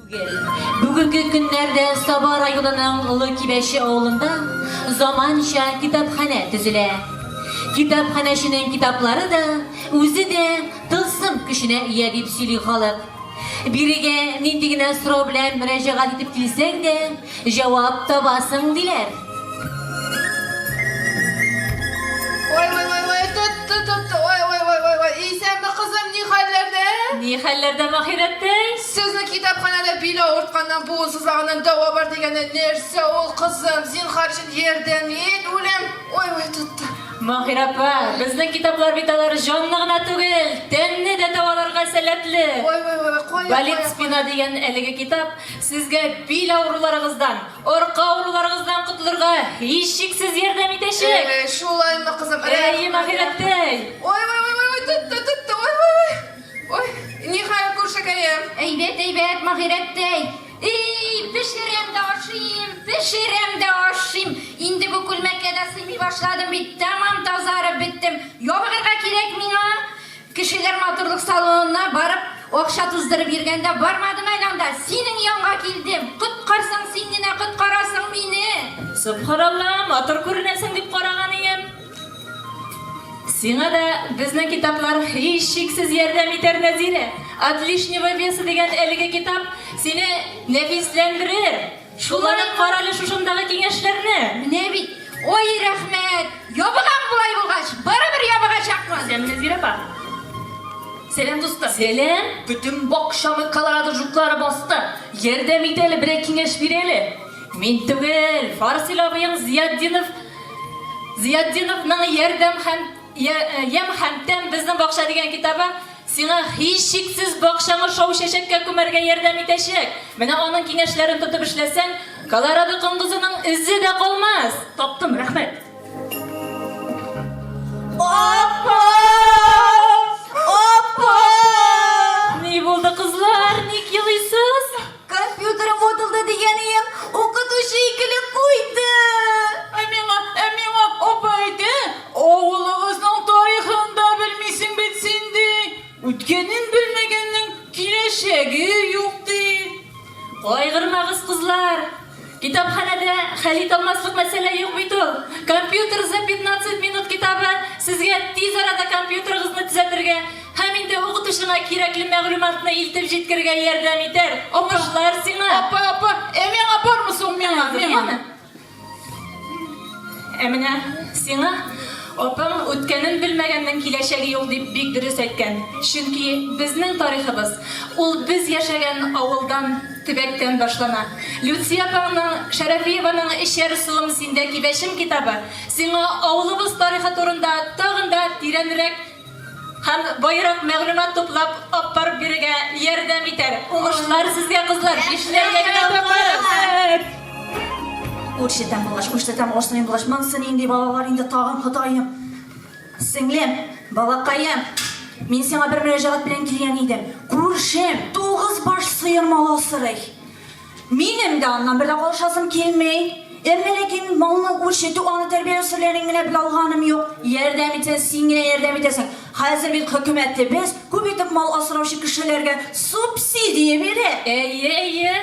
Түгел. Бүгенге көннәрдә Саба районының Олы Кибәче авылында заманча китапханә төзелә. Китапханәченең китаплары да, үзе дә тылсым көченә ия дип сөйли халык. Бирегә нинди генә сорау белән мөрәҗәгать итеп килсәң дә, җавап табасың, диләр. Ой, ой, ой, ой, тотты, тотты, ой, ой, ой, ой, ой, исәнме, кызым, ни хәлләрдә? Ни хәлләрдә, Махирәттәй? Сезнең китапханәдә бил авыртканнан, буын сызлаганнан дәва бар дигәнне нәрсә ул, кызым? Зинһар өчен ярдәм ит, үләм. Ой, ой, тотты. Маһир апа, безнең китаплар бит алар җанны гына түгел, тәнне дә дәваларга сәләтле. Ой, ой, ой, кая, Болит кая, спина дигән әлеге китап сезгә бил авыруларыгыздан, Арка авыруларыгыздан котылырга һичшиксез ярдәм итәчәк. Э, шулаймы, кызым? Әйе, Маһирәттәй. Ой, ой, ой, ой, тотты, тотты, ой, ой, ой. Ой, нихәл, күршекәем? Әйбәт, әйбәт, Маһирәттәй. Эй, пешерәм дә ашыйм, пешерәм дә ашыйм. Инде бу күлмәккә дә сыймый башладым бит, тәмам тазарып беттем. Ябыгырга кирәк миңа. Кешеләр матурлык салонына барып, акча туздырып йөргәндә бармадым әле анда, синең янга килдем, коткарсаң син генә коткарасың мине. Сөбханалла, матур күренәсең дип караган ием. Сиңа да безнең китаплар һичшиксез ярдәм итәр, Нәзирә. От лишнего веса дигән әлеге китап сине нәфисләндерер. Кулланып кара әле шушындагы киңәшләрне. Менә бит, ой, рәхмәт! Ябыгам болай булгач, барыбер ябыгачакмын. Сәлам, Нәзирә апа. Сәлам, дустым. Сәлам. Бөтен бакчаны колорадо жуклары басты. Ярдәм ит әле, берәр киңәш бир әле. Мин түгел, Фарсил абыең Зиятдинов Зиятдиновның Ярдәм һәм Ямь һәм тәм безнең бакча дигән китабы сиңа һичшиксез бакчаңы шау чәчәккә күмәргә ярдәм итәчәк. Менә аның киңәшләрен тотып эшләсәң, колорадо коңгызының эзе дә калмас. Таптым, рәхмәт. Апа! Апа! Ни булды, кызлар? Ник елыйсыз? Компьютерым ватылды дигән ием, укытучы икеле куйды. Ә миңа, ә миңа апа әйтә, авылыгызның тарихын да белмисең бит син, ди. Үткәнен белмәгәннең киләчәге юк, ди. Кайгырмагыз, кызлар. Китапханәдә хәл итә алмаслык мәсьәлә юк бит ул. Компьютер за 15 минут китабы сезгә тиз арада компьютерыгызны төзәтергә һәм инде укытучыңа кирәкле мәгълүматны илтеп җиткерергә ярдәм итәр. Уңышлар сиңа! Апа, апа, ә миңа бармы соң, миңа, миңа? Ә менә сиңа апаң үткәнен белмәгәннең киләчәге юк дип бик дөрес әйткән. Чөнки безнең тарихыбыз ул без яшәгән авылдан, төбәктән башлана. Люция апаңның Шәрәфиеваның Эчәр суым синдә кибәчем китабы сиңа авылыбыз тарихы турында тагын да тирәнрәк Һәм баерак мәгълүмат туплап аппарып бирергә ярдәм итәр. Уңышлар сезгә, кызлар! Бишләргә генә укыгыз! Үрчетәм булгач, үрчетәм, асрыйм булгач, монысы нинди балалар инде тагын, Ходаем. Сеңлем, балакаем, мин сиңа бер мөрәҗәгать белән килгән идем. Күршем тугыз баш сыер малы асрый. Минем дә аннан бер дә калышасым килми. Әмма ләкин малны үрчетү, аны тәрбияләү серләрен генә белә алганым юк. Ярдәм итсәң, син генә ярдәм итәсең. Хәзер бит хөкүмәтебез күп итеп мал асраучы кешеләргә субсидия бирә. Әйе, әйе.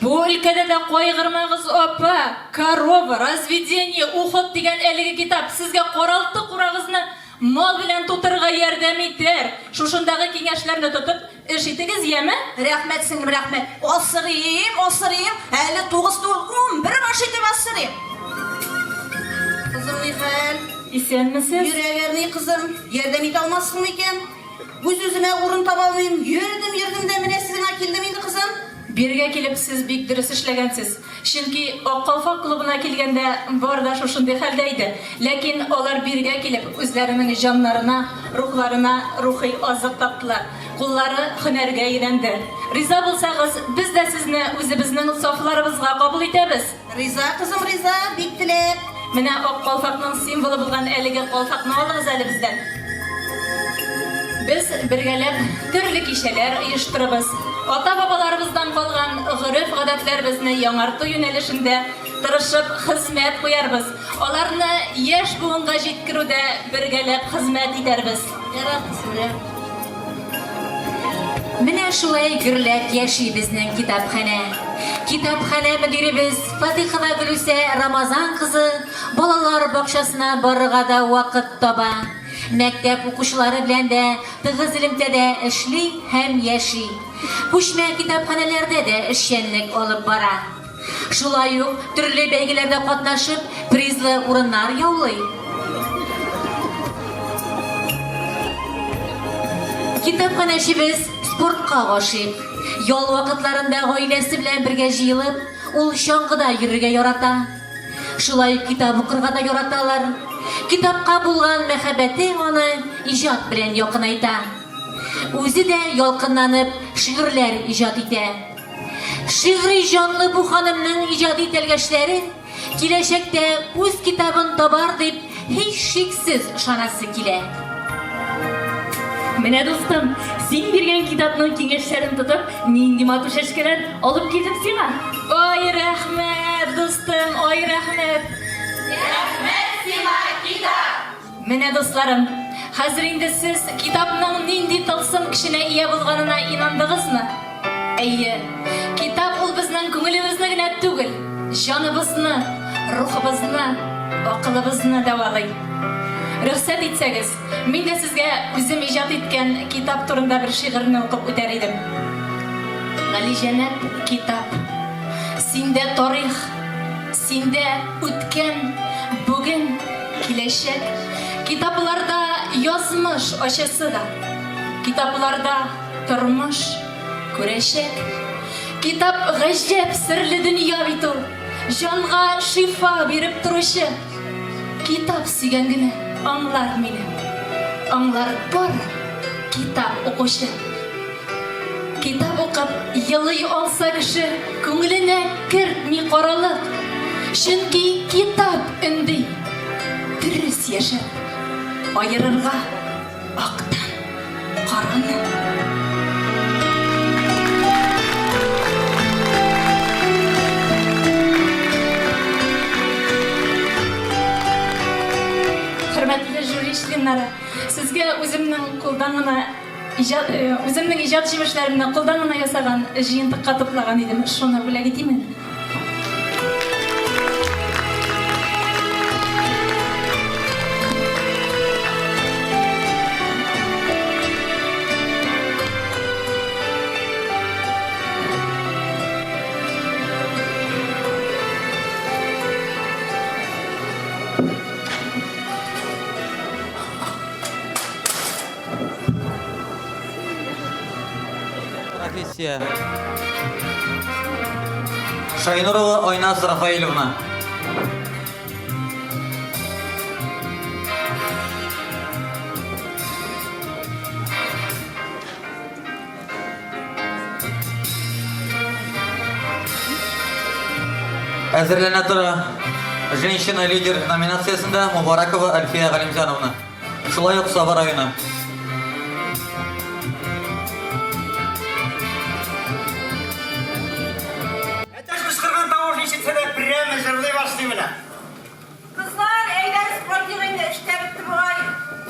Бу өлкәдә дә кайгырмагыз, апа. Корова, разведение, уход дигән әлеге китап сезгә каралты-курагызны мал белән тутырырга ярдәм итәр. Шушындагы киңәшләрне тотып, Эш итегез, яме? Рәхмәт, сеңлем, рәхмәт. Асрыйм, асрыйм, әле тугыз түгел, 11 баш итеп асрыйм. Кызым, ни хәл? Исәнмесез? Йөрәк әрни, кызым. Ярдәм итә алмассың микән? Үз-үземә урын таба алмыйм. Йөрдем, йөрдем дә, менә сиңа килдем инде, кызым. Бирегә килеп сез бик дөрес эшләгәнсез. Чөнки Ак калфак клубына килгәндә бар да шушындый хәлдә иде. Ләкин алар бирегә килеп, үзләренең җаннарына, рухларына рухи азык таптылар. Куллары һөнәргә өйрәнде. Риза булсагыз, без дә сезне үзебезнең сафларыбызга кабул итәбез. Риза, кызым, риза, бик теләп. Менә Ак калфакның символы булган әлеге калфакны алыгыз әле бездән. Без бергәләп төрле кичәләр оештырыбыз, ата-бабаларыбыздан калган гореф-гадәтләребезне яңарту юнәлешендә тырышып хезмәт куярбыз, аларны яшь буынга җиткерүдә бергәләп хезмәт итәрбез. Ярар, кызым, ярар. Менә шулай гөрләп яши безнең китапханә. Китапханә мөдиребез Фатыйхова Гөлүсә Рамазан кызы балалар бакчасына барырга да вакыт таба. Мәктәп укучылары белән дә тыгыз элемтәдә эшли һәм яши. Күчмә китапханәләрдә дә эшчәнлек алып бара. Шулай ук төрле бәйгеләрдә катнашып, призлы урыннар яулый. Китапханәчебез спортка гашыйк. Ял вакытларында гаиләсе белән бергә җыелып, ул чаңгыда йөрергә ярата. Шулай ук китап укырга да яраталар. Китапка булган мәхәббәте аны иҗат белән якынайта. Үзе дә ялкынланып шигырьләр иҗат итә. Шигъри җанлы бу ханымның иҗади тәлгәшләре киләчәктә үз китабын табар дип һичшиксез ышанасы килә. Менә, дустым, син биргән китапның киңәшләрен тотып, нинди матур чәчкәләр алып килдем сиңа. Ай, рәхмәт, дустым, ай, рәхмәт. Рәхмәт сиңа, китап! Менә, дусларым, хәзер инде сез китапның нинди тылсым көченә ия булганына инандыгызмы? Әйе, китап ул безнең күңелебезне генә түгел, җаныбызны, рухыбызны, акылыбызны дәвалый. Рөхсәт итсәгез, мин дә сезгә үзем иҗат иткән китап турында бер шигырьне укып үтәр идем. Галиҗәнәп китап, синдә тарих, синдә үткән, бүген, Киләчәк китапларда язмыш ачысы да, Китапларда тормыш күрәчәк. Китап гаҗәп серле дөнья бит ул, Җанга шифа биреп торучы. Китап сөйгән генә аңлар мине, Аңлар бары китап укучы. Китап укып елый алса кеше, Күңеленә кертми каралык. Чөнки китап өнди дөрес яшәп, Аерырга актан караны. Хөрмәтле жюри членнары, сезгә үземнең кулдан гына Иҗат, үземнең иҗат җимешләремне кулдан гына ясаган җыентыкка туплаган идем. Шуны бүләк итим әле. Профессия. Шайнурова Айназ Рафаилевна. Әзерләнә тора. Женщина-лидер номинациясендә Мубаракова Альфия Галимҗановна. Шулай ук Саба районы. Әтәч кычкырган тавыш ишетсә дә прямо җырлый башлый менә. Кызлар, әйдәгез кайтыйк инде, эш тә бетте бугай.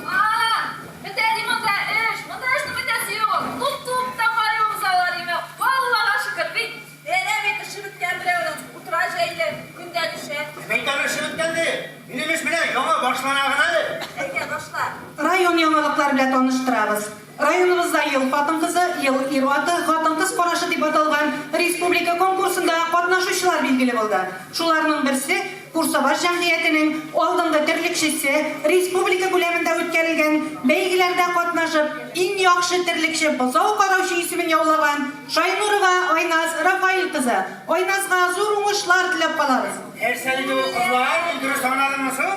А, бетә ди монда эш, монда эшнең бетәсе юк ул. Туп-туп та карыйбыз алар име. Аллага шөкер бит. Әнә бит эше беткән берәүнең, утыра җәелеп, көн дә төшә. Мәйтәм эше беткән ди. Минем эш менә яңа башлана гына әле. Әйдә, башла. Район яңалыклары белән таныштырабыз. Районыбызда Ел хатын-кызы, ел ир-аты, хатын-кыз карашы дип аталган республика конкурсында катнашучылар билгеле булды. Шуларның берсе, Курсабаш җәмгыятенең алдынгы терлекчесе, республика күләмендә үткәрелгән бәйгеләрдә катнашып, иң яхшы терлекче бозау караучы исемен яулаган Шайнурова Айназ Рафаил кызы. Айназга зур уңышлар теләп калабыз. Нәрсә диде ул, кызлар? Мин дөрес аңладыммы соң?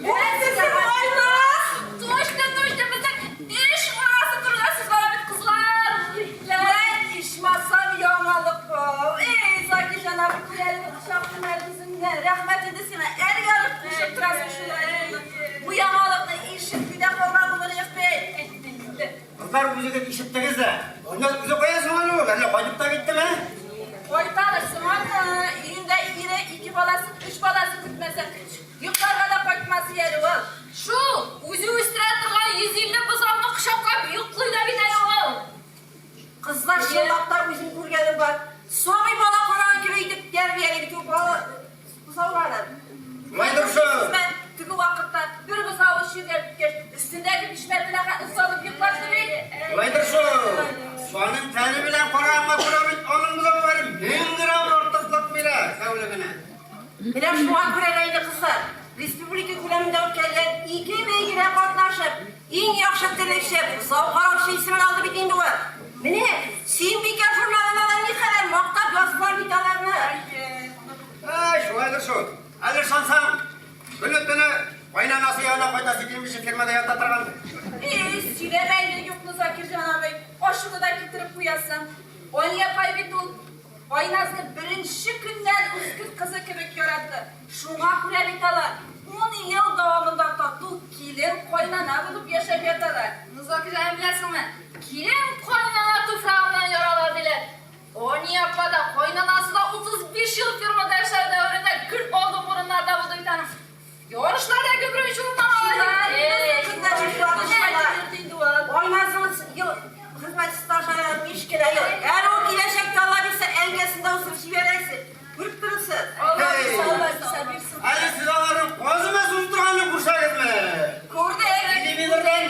Нәрсә син, Айназ? Точно, точно, безнең эш арасы турында сүз бара бит, кызлар. Вәт, ичмасам, яңалык был. Эй, Закирҗан абый, кил әле, кочаклыйм әле үзеңне. Рәхмәт инде сиңа, әлегә әле кушып торасың шулай. Бу яңалыкны ишетми дә калган булыр идек бит. Кызлар, үзегез ишеттегез дә. Айназ үзе кая соң әле ул? Әллә кайтып та киттеме? Кайтар соң аны, өендә ире, ике баласы, өч баласы көтмәсә, йокларга да кайтмас иде әле ул. Шул, үзе үстерә торган 150 бозауны кочаклап йоклый да бит әле ул. Кызлар. Сабый бала караган кебек итеп тәрбияли бит ул бала бозауларын. Шулайдыр шул. Мен теге вакытта бер бозавы чирләп беткәч, өстендәге бишмәтенә хәтле салып йоклатты бит. Шулайдыр шул. Аның тәне белән караганга күрә бит аның бозаулары 1000 грамм артыклык бирә тәүлегенә. Менә шуңа күрә дә инде, кызлар, республика күләмендә үткәрелгән ике бәйгедә катнашып, иң яхшы терлекче, бозау караучы исемен алды бит инде ул. Менә Сөембикә журналында да никадәр мактап яздылар бит аларны. Әй, шулайдыр шул. Әле ышансаң, көне-төне кайнанасы янына кайтасы килмичә фермада ята торгандыр. Эй, сөйләмә инде юкны, Закирҗан абый, ачуны да китереп куясың. Ания апай бит ул Айназны беренче көннән үскер кызы кебек яратты. Шуңа күрә бит алар ун ел дәвамында тату килен-кайнана булып яшәп яталар. Ну, Закирҗан, беләсеңме, килен кайнана туфрагыннан ярала, диләр. Ания апа да, кайнанасы да 35 ел фермада эшләү дәверендә гел алдынгы урыннарда булды бит аның. Ярышларда гел беренче урыннар ала. Айназның ел хезмәт стажы 5 кенә ел. Әле ул киләчәктә, Алла бирсә, әнкәсен дә үстереп җибәрәсе. Күреп торырсыз. Алла бирсә, Алла бирсә, бирсен. Әле сез аларның казымы суздырганын күрсәгезме? Күрдек. Телевизордан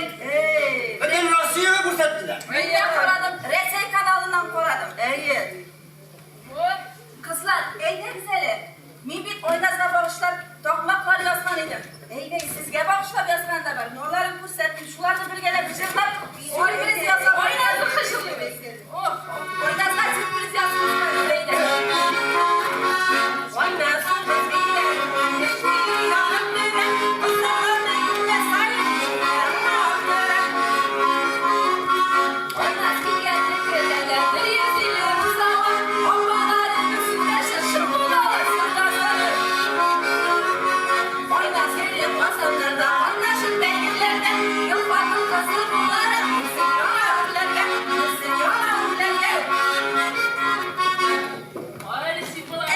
бөтен Россиягә күрсәттеләр. Мин дә карадым, Рәсәй каналыннан карадым. Әйе. Вот, кызлар, әйдәгез әле. Мин бит Айназга багышлап такмаклар язган идем. Әйдәгез, сезгә багышлап язган да бар. Мин аларын күрсәттем. Шуларны бергәләп җырлап, сюрприз ясап. Айназны җырлыйбыз. Ох, Айназга сюрприз ясыйбыз. Әйдә. Айназ без белән, эшне янып белән, кызларны инде сайын Айназ килгәнне көтәләр, бер йөз илле бозавы. Апалары берсендә чыршы булалар, сырдашлары. Айназ килеп казаннарда, катнашып бәйгеләрдә, ел хатын-кызы буларак, үсен яңа үрләргә, үсен яңа үрләргә. Әле син болай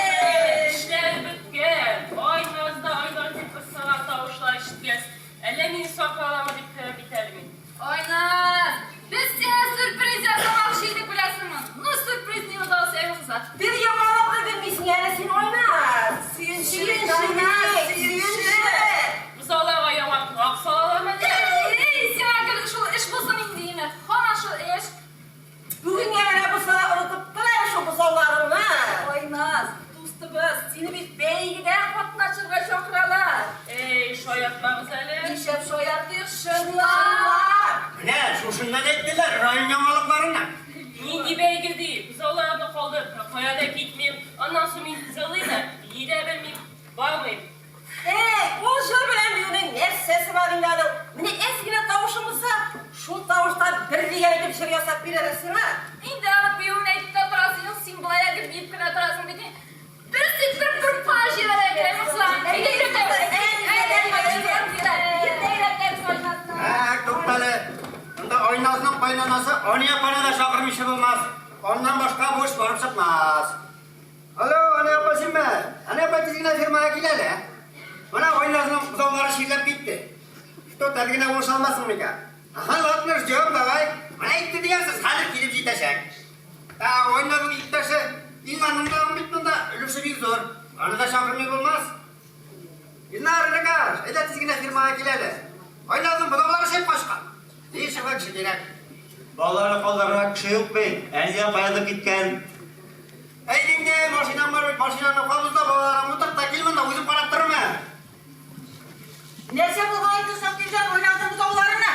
эшләре беткән. Айназ да Айназ дип кысыла тавышлар ишеткәч, әллә мине саклаламы дип керәм бит әле мин. Айназ, без сиңа сюрприз ясамакчы идек, беләсеңме? Ну, сюрприз не удался, әй, кызлар. Бер яңалыкны белмисең әле син, Айназ. Сөенче, Сөенче, сөенче. Бозауларга яңа торак салалармы әллә? Эй, сиңа гел шул эш булсын инде, име? Һаман шул эш. Бүгенгә генә булса да онытып тор әле шул бозауларыңны. Айназ, дустыбыз, сине бит бәйгедә катнашырга чакыралар. Эй, шаяртмагыз әле. Нишләп шаяртыйк, чынлап. Менә шушыннан әйттеләр район яңалыкларыннан. Нинди бәйге ди? Бозауларны калдырып, кая да китмим. Аннан соң мин җырлый да, бии дә белмим. Бармыйм. Эй, ул җыр белән биюнең нәрсәсе бар инде аның? Менә әз генә тавышың булса, шул тавыштан бер дигән итеп җыр ясап бирәләр сиңа. Инде аның биюен әйтеп тә торасы юк, син болай да гел биеп кенә торасың бит. Бер сикереп бер пар җибәрә икән, Руслан. Әйдә өйрәтәбез. Әйдә өйрәтәбез Айназны. Ә, туктале. Монда Айназның кайнанасы Ания апаны да чакырмыйча булмас. Аннан башка бу эш барып чыкмас. Алло, Ания апа синме? Ания апа тиз генә фермага кил әле. Менә Айназның бозаулары чирләп китте. Что, тәз генә булыша алмассың микән? Ага, ладно, ждем, давай. Менә әйтте дигән сүз, хәзер килеп җитәчәк. Ә Айназның иптәше Илнарның да бит монда өлеше бик зур. Аны да чакырмый булмас. Илнар, энекәш, әйдә тиз генә фермага кил әле. Айназның бозаулары чәп качкан. Ни чыгар кеше кирәк? Балаларны калдырырга кеше юк бит. Әнигә каядыр киткән. Әйт инде, машинаң бар бит, машинаңны кабыз да балаларыңны утырт та кил монда, үзем карап торырмын. Нәрсә булган инде Закирҗан Айназның бозауларына?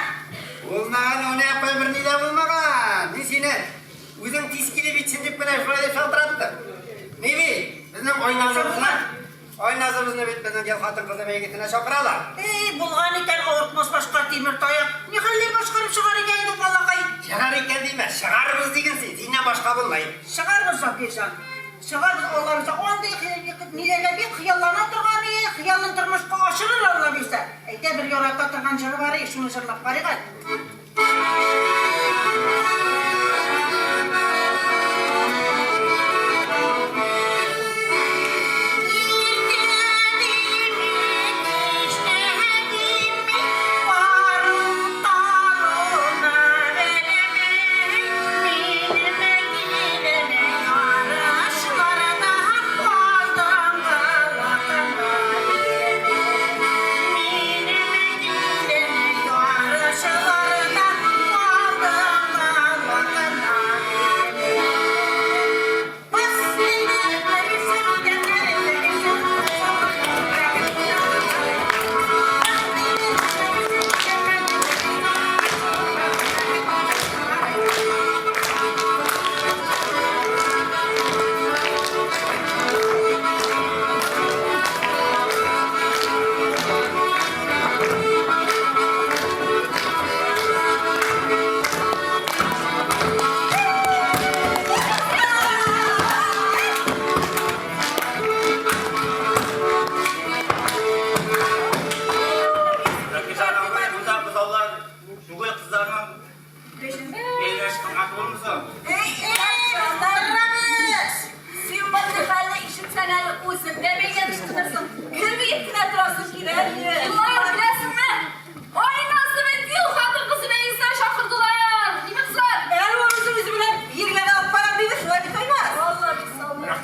Булмаган, Ания апай, берни дә булмаган. Мин сине үзең тиз килеп җитсен дип кенә шулай дип шалтыраттым. Ни бит, безнең Айназыбызны, Айназыбызны бит безнең ел хатын-кызы бәйгесенә чакыралар. Эй, булган икән авыртмас башка тимер таяк. Ни хәлләр башкарып чыгар икән инде ул балакай? Чыгар икән димә, чыгарбыз диген син, синнән башка булмый. Чыгарбыз, Закирҗан. Чыгарбыз, Алла бирсә. Андый ниләргә бик хыяллана торган и, хыялын тормышка ашырыр, Алла бирсә. Әйтә, бер ярата торган җыры бар и, шуны җырлап карыйк әле.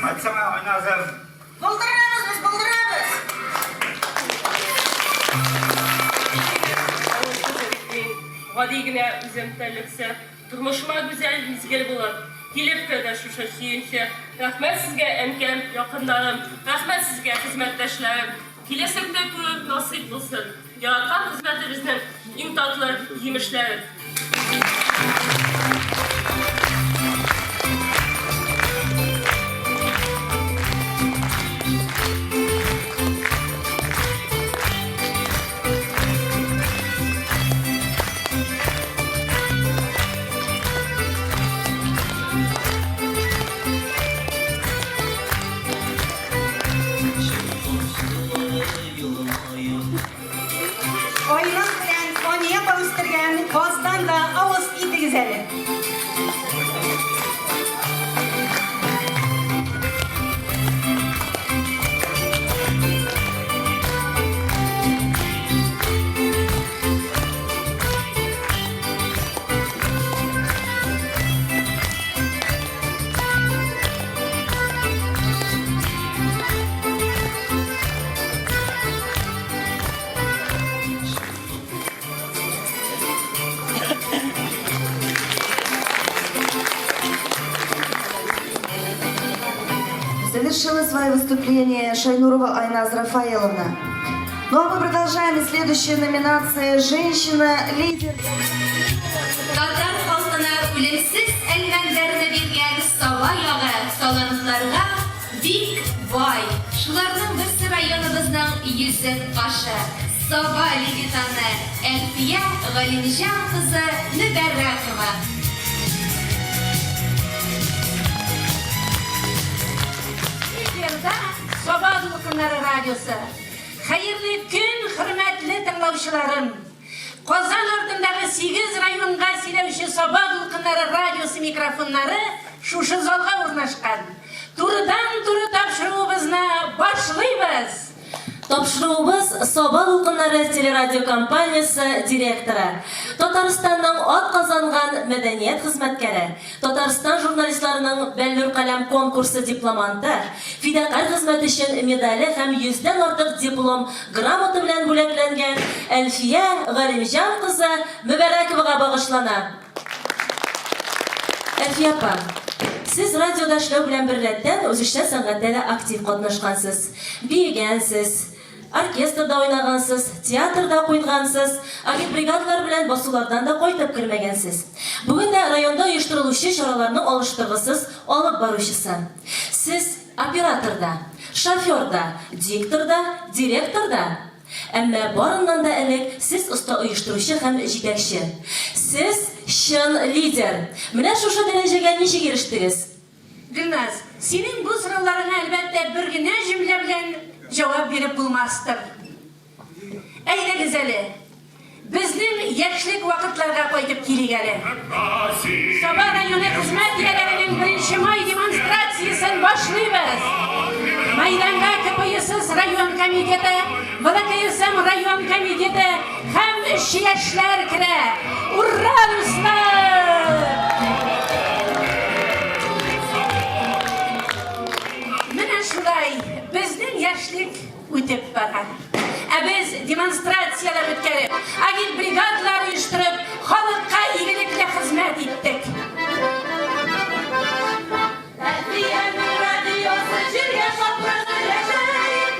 Рәхмәт сиңа, Айназым. Булдырабыз без, булдырабыз! Авыл кызы бит мин, гади генә үзем тәллекче. Тормышыма гүзәл мизгел булып, килеп керде шушы сөенче. Рәхмәт сезгә, әнкәм, якыннарым, рәхмәт сезгә, хезмәттәшләрем. Киләчәктә күрер насыйп булсын, яраткан хезмәтебезнең иң татлы җимешләрен. Айназ белән Ания апа үстергән каздан да авыз итегез әле. Завершила свое выступление Шайнурова Айназ Рафаэловна. Ну а мы продолжаем. Следующая номинация «Женщина-лидер». Татар халкына үлемсез Әлмәндәрне биргән Саба ягы талантларга бик бай. Шуларның берсе районыбызның йөзек кашы, Саба левитаны Әлфия Галимҗан кызы Мөбәрәкова. Эфирда Саба дулкыннары радиосы. Хәерле көн, хөрмәтле тыңлаучыларым! Казан артындагы 8 районга сөйләүче Саба дулкыннары радиосы микрофоннары шушы залга урнашкан. Турыдан-туры тапшыруыбызны башлыйбыз! Тапшыруыбыз Саба дулкыннары телерадиокомпаниясе директоры, Татарстанның атказанган мәдәният хезмәткәре, Татарстан журналистларының Бәллүр каләм конкурсы дипломанты, Фидакарь хезмәт өчен медале һәм йөздән артык диплом, грамота белән бүләкләнгән Әлфия Галимҗан кызы Мөбәрәковага багышлана. Әлфия апа, сез радиода эшләү белән беррәттән үзешчән сәнгатьтә дә актив катнашкансыз. Биегәнсез, оркестрда уйнагансыз, театрда куйгансыз, агитбригадалар белән басулардан да кайтып кермәгәнсез. Бүген дә районда оештырылучы чараларның алыштыргысыз алып баручысы. Сез оператор да, шофер да, диктор да, директор да. Әмма барыннан да элек сез оста оештыручы һәм җитәкче. Сез, чын лидер! Менә шушы дәрәҗәгә ничек ирештегез? Гөлназ, синең бу сорауларыңа, әлбәттә, бер генә җөмлә белән җавап биреп булмастыр. Әйдәгез әле, безнең яшьлек вакытларга кайтып килик әле. Саба районы хезмәт ияләренең Беренче май демонстрациясен башлыйбыз! Мәйданга КПСС район комитеты, ВЛКСМ район комитеты һәм эшче яшьләр керә. Ура, дуслар! Менә шулай безнең яшьлек үтеп бара. Ә без демонстрацияләр үткәреп, агитбригадалар оештырып, халыкка игелекле хезмәт иттек. Әлфиянең радиосы җиргә шатлыгы өләшә,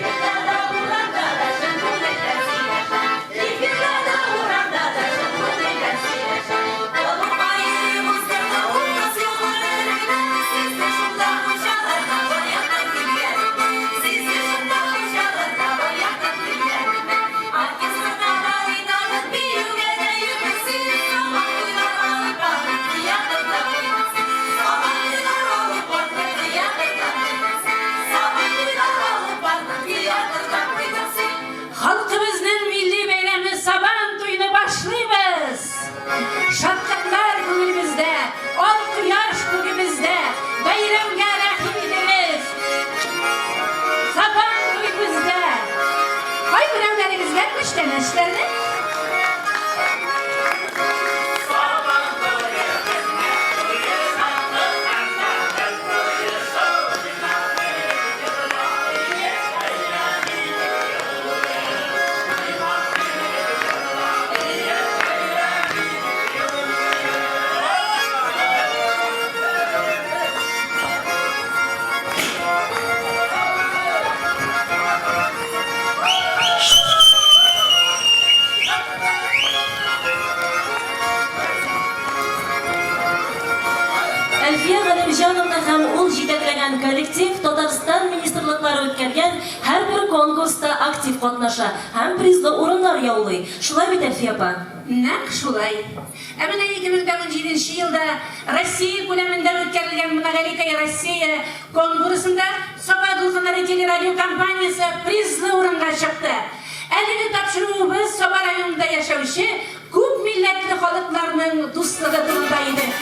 Эфирда да, урамда да чын күңелдән сөйләшә. Эфирда да, урамда да чын күңелдән сөйләшә. Олыгаеп уздырды 30 ел гомереңне, Сизде шунда хуҗаларга баягы килгәнеңне. Сизде шунда хуҗаларга баягы килгәнеңне. Оркестрда да уйнадың, биюгә дә йөрдең син. Сабан туйлар алып бардың, театрда уйнадың син. Сабан туйлар алып бардың, театрда уйнадың син. Сабан туйлар алып бардың, театрда уйнадың син. Халкыбызның милли бәйрәме Сабан туйны башлыйбыз! Шатлыклар күңелебездә, ал кояш күгебездә, бәйрәмгә рәхим итегез! Сабан туй бездә! Кайберәүләрегезгә күчтәнәчләрне? Коллектив Татарстан министрлыклары үткәргән һәрбер конкурста актив катнаша һәм призлы урыннар яулый. Шулай бит, Әлфия апа? Нәкъ шулай. Ә менә 2017 нче елда Россия күләмендә үткәрелгән Многоликая Россия конкурсында Саба дулкыннары телерадиокомпаниясе призлы урынга чыкты. Әлеге тапшыруыбыз Саба районында яшәүче күп милләтле халыкларның дуслыгы турында иде.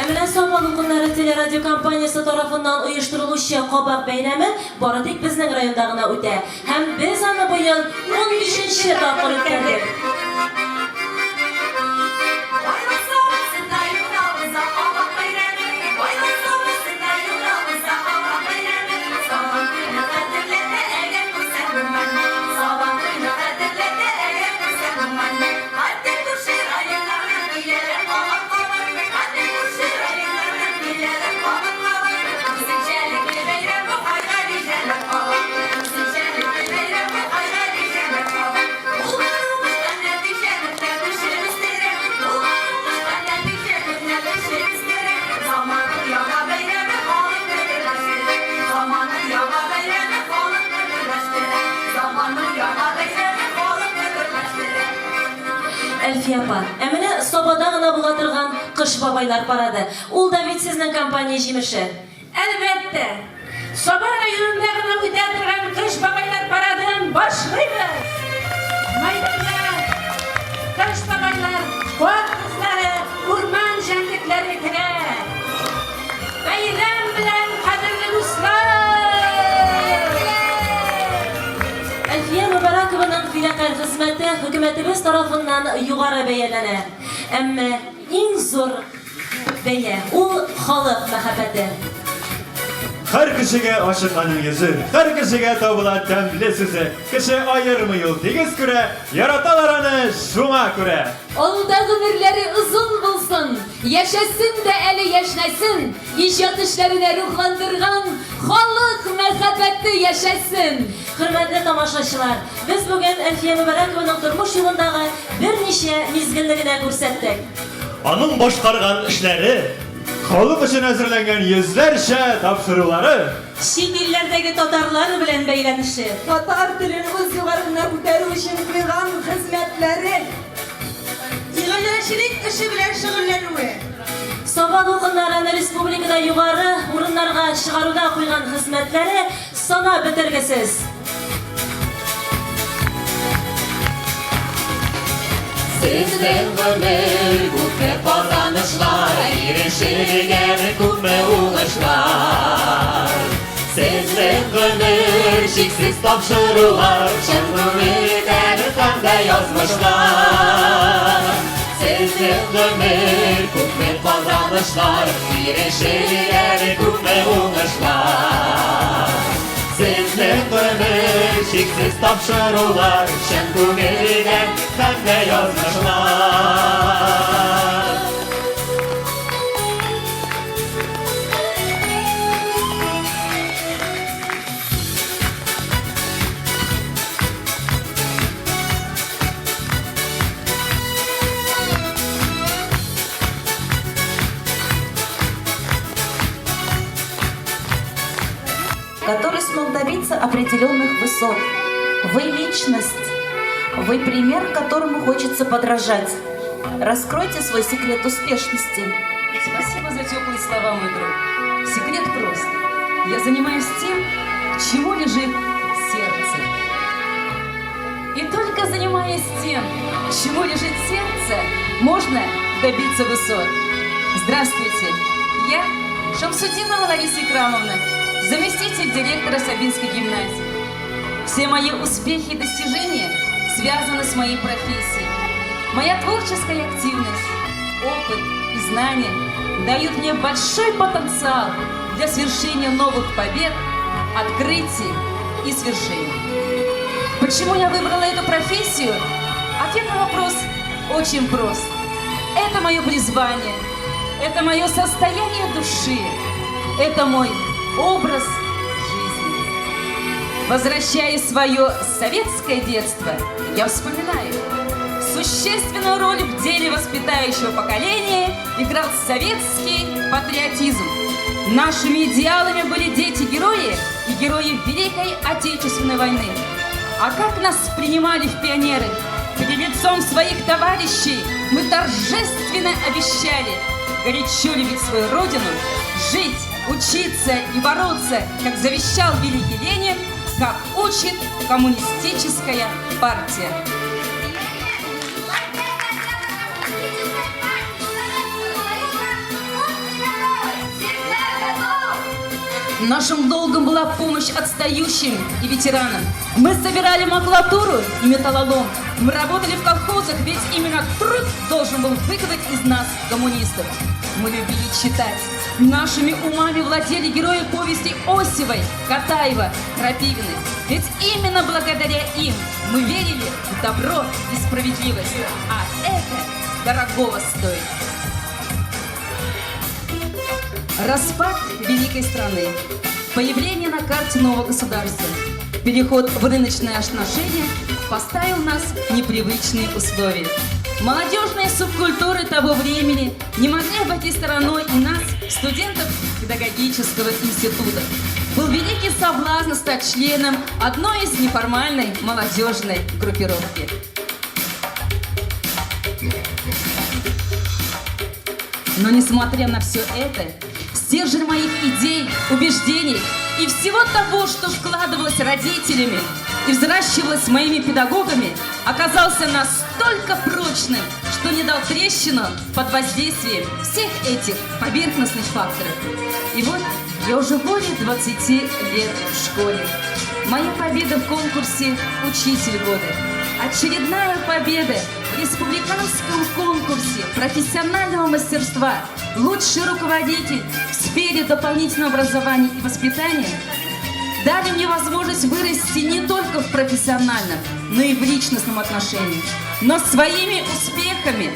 Ә менә Саба дулкыннары телерадиокомпаниясе тарафыннан оештырылучы Кабак бәйрәме бары тик безнең районда гына үтә. Һәм без аны быел унбишенче тапкыр үткәрдек. Әлфия апа, ә менә Сабада гына була торган Кыш бабайлар парады, ул да бит сезнең компания җимеше. Әлбәттә! Саба районында гына үтә торган Кыш бабайлар парадын башлыйбыз! Мәйданда Кыш бабайлар, кар кызлары, урман җәнлекләре керә. Бәйрәм белән, кадерле дуслар! Әлфия Мөбарәкованың фидакарь хезмәте хөкүмәтебез тарафыннан югары бәяләнә. Әмма иң зур Бәя, ул халык мәхәббәте. Һәр кешегә ачык аның йөзе, Һәр кешегә табыла тәмле сүзе. Кеше аермый ул, тигез күрә, Яраталар аны шуңа күрә. Алда гомерләре озын булсын, яшәсен дә әле яшьнәсен, иҗат эшләренә рухландырган халык мәхәббәте яшәсен! Хөрмәтле тамашачылар, без бүген Әлфия Мөбарәкованың тормыш юлындагы берничә мизгелне генә күрсәттек. Аның башкарган эшләре. Халык өчен әзерләнгән йөзләрчә тапшырулары. Чит илләрдәге татарлар белән бәйләнеше. Татар телен үз югарына күтәрү өчен куйган хезмәтләре. Иганәчелек эше белән шөгыльләнүе. Саба дулкыннарын республикада югары урыннарга чыгаруда куйган хезмәтләре санап бетергесез. Сезнең гомер күпме казанышлар, ирешелгән күпме уңышлар. Сезнең гомер чиксез тапшырулар, чын күңелдән һәм дә язмышлар. Сезнең гомер күпме казанышлар, ирешелгән күпме уңышлар. Сезнең гомер чиксез тапшырулар, чын күңелдән һәм дә язмышлар. Который смог добиться определенных высот. Вы личность, вы пример, которому хочется подражать. Раскройте свой секрет успешности. Спасибо за теплые слова, мой друг. Секрет прост. Я занимаюсь тем, к чему лежит сердце. И только занимаясь тем, к чему лежит сердце, можно добиться высот. Здравствуйте, я Шамсудинова Лариса Икрамовна, заместитель директора Сабинской гимназии. Все мои успехи и достижения связаны с моей профессией. Моя творческая активность, опыт и знания дают мне большой потенциал для свершения новых побед, открытий и свершений. Почему я выбрала эту профессию? Ответ на вопрос очень прост. Это мое призвание, это мое состояние души, это мой образ жизни. Возвращая свое советское детство, я вспоминаю, существенную роль в деле воспитающего поколения играл советский патриотизм. Нашими идеалами были дети-герои и герои Великой Отечественной войны. А как нас принимали в пионеры? Перед лицом своих товарищей мы торжественно обещали горячо любить свою родину, жить, учиться и бороться, как завещал великий Ленин, как учит коммунистическая партия. Нашим долгом была помощь отстающим и ветеранам. Мы собирали макулатуру и металлолом. Мы работали в колхозах, ведь именно труд должен был выковать из нас коммунистов. Мы любили читать. Нашими умами владели герои повести Осевой, Катаева, Крапивины. Ведь именно благодаря им мы верили в добро и справедливость. А это дорогого стоит. Распад великой страны, появление на карте нового государства, переход в рыночные отношения поставил нас в непривычные условия. Молодежные субкультуры того времени не могли обойти стороной и нас, студентов педагогического института. Был великий соблазн стать членом одной из неформальной молодежной группировки. Но несмотря на все это, стержень моих идей, убеждений и всего того, что вкладывалось родителями и взращивалось моими педагогами, оказался настолько прочным, что не дал трещину под воздействием всех этих поверхностных факторов. И вот я уже более 20 лет в школе. Моя победа в конкурсе «Учитель года». Очередная победа в республиканском конкурсе профессионального мастерства «Лучший руководитель в сфере дополнительного образования и воспитания» дали мне возможность вырасти не только в профессиональном, но и в личностном отношении. Но своими успехами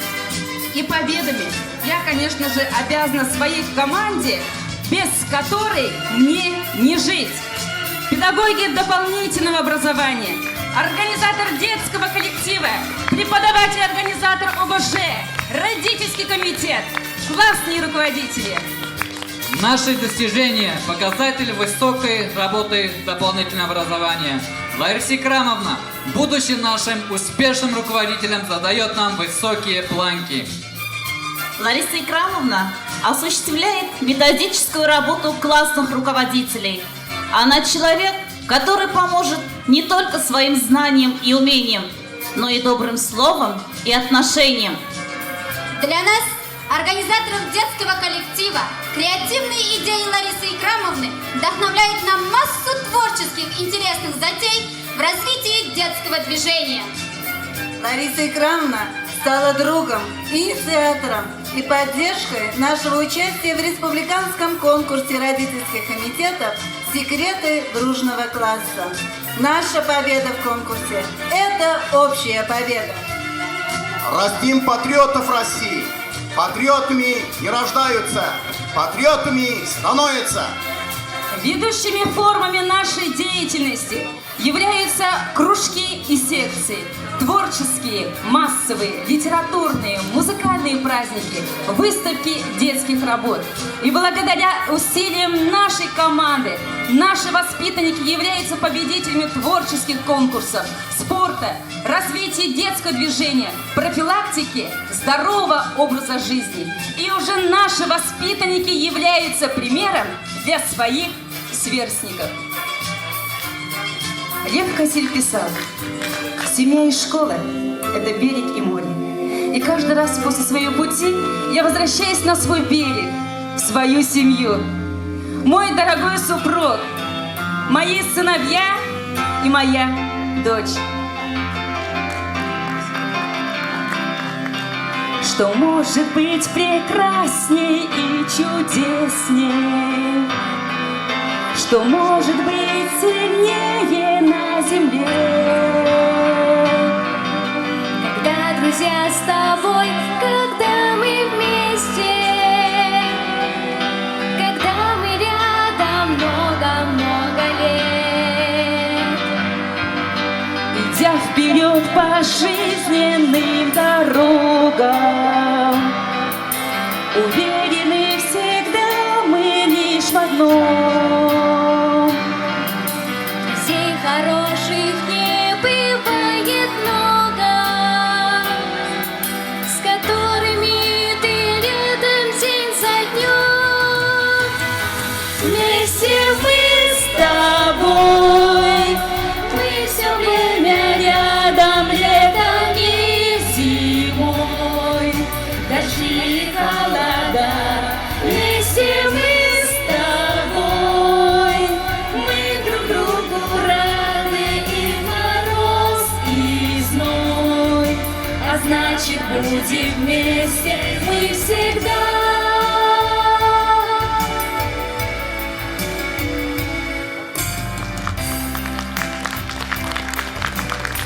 и победами я, конечно же, обязана своей команде, без которой мне не жить. Педагоги дополнительного образования, организатор детского коллектива, преподаватель-организатор ОБЖ, родительский комитет, классные руководители. Наши достижения – показатель высокой работы дополнительного образования. Лариса Икрамовна, будучи нашим успешным руководителем, задает нам высокие планки. Лариса Икрамовна осуществляет методическую работу классных руководителей. Она человек, который поможет не только своим знанием и умением, но и добрым словом и отношением. Для нас, организаторов детского коллектива, креативные идеи Ларисы Икрамовны вдохновляют на массу творческих интересных затей в развитии детского движения. Лариса Икрамовна стала другом, инициатором и поддержкой нашего участия в республиканском конкурсе родительских комитетов «Секреты дружного класса». Наша победа в конкурсе – это общая победа. Растим патриотов России. Патриотами не рождаются, патриотами становятся. Ведущими формами нашей деятельности являются кружки и секции, творческие, массовые, литературные, музыкальные праздники, выставки детских работ. И благодаря усилиям нашей команды, наши воспитанники являются победителями творческих конкурсов, спорта, развития детского движения, профилактики здорового образа жизни. И уже наши воспитанники являются примером для своих сверстников. Лев Кассиль писал: «Семья и школа – это берег и море. И каждый раз после своего пути я возвращаюсь на свой берег, в свою семью. Мой дорогой супруг, мои сыновья и моя дочь». Что может быть прекрасней и чудесней? Что может быть сильнее на земле? Когда друзья с тобой, когда вперед по жизненным дорогам. Уверены всегда мы лишь в одном. Друзей хороших не бывает много, с которыми ты рядом день за днем. Вместе мы с тобой, мы все время рядом, летом и зимой, дожди и холода. Вместе мы с тобой, мы друг другу рады и в мороз, и зной, а значит, будем вместе мы всегда.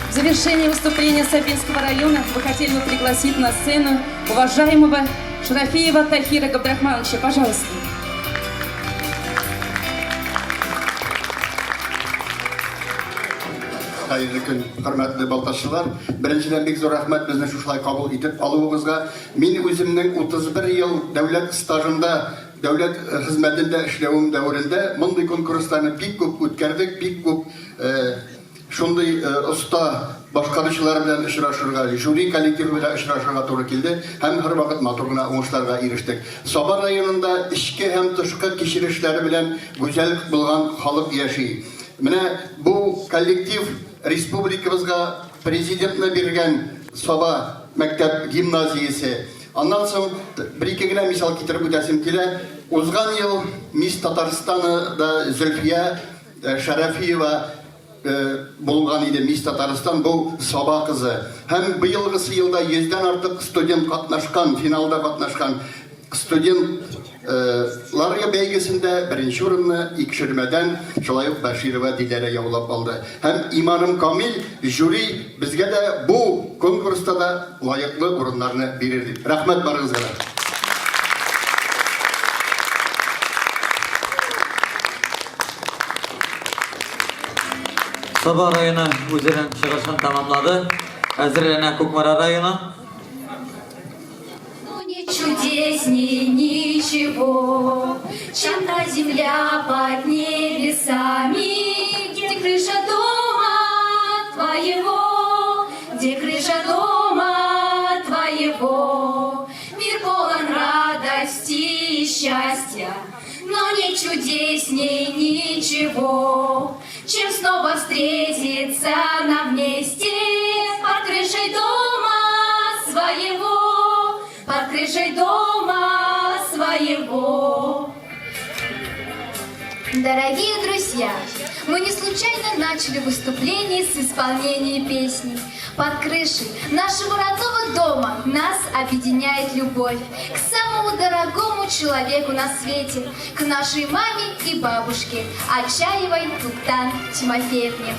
В завершении выступления Сабинского района мы хотели бы пригласить на сцену уважаемого Шарафиева Тахира Габдрахмановича. Пожалуйста. Хәерле көн, хөрмәтле балтачылар. Беренчедән бик зур рәхмәт безне шушылай кабул итеп алуыгызга. Мин үземнең 31 ел дәүләт стажында, дәүләт хезмәтендә эшләвем дәверендә мондый конкурсларны бик күп үткәрдек, бик күп шундый оста башкаручылар белән очрашырга, жюри коллективы белән очрашырга туры килде һәм һәрвакыт матур гына уңышларга ирештек. Саба районында эчке һәм тышкы кичерешләре белән гүзәл булган халык яши. Менә бу коллектив республикабызга президентны биргән Саба мәктәп гимназиясе. Аннан соң бер-ике генә мисал китереп үтәсем килә. Узган ел Мисс Татарстаны да Зөлфия Шәрәфиева булган иде Мисс Татарстан, бу Саба кызы. Һәм быелгысы елда йөздән артык студент катнашкан, финалда катнашкан студентлар бәйгесендә беренче урынны Икшермәдән шулай ук Бәширова Диләрә яулап алды. Һәм иманым камил, жюри безгә дә бу конкурста да лаеклы урыннарны бирер дип. Рәхмәт барыгызга да. Саба районы үзенең чыгышын тәмамлады. Әзерләнә Кукмара районы. Ну не чудесней ничего, чем та земля под небесами, где крыша дома твоего, где крыша дома твоего. Мир полон радости и счастья, но не чудесней ничего, чем снова встретиться нам вместе под крышей дома своего, под крышей дома своего. Дорогие друзья, мы не случайно начали выступление с исполнения песни. Под крышей нашего родного дома нас объединяет любовь к самому дорогому человеку на свете, к нашей маме и бабушке, Ачаевой Туктан Тимофеевне.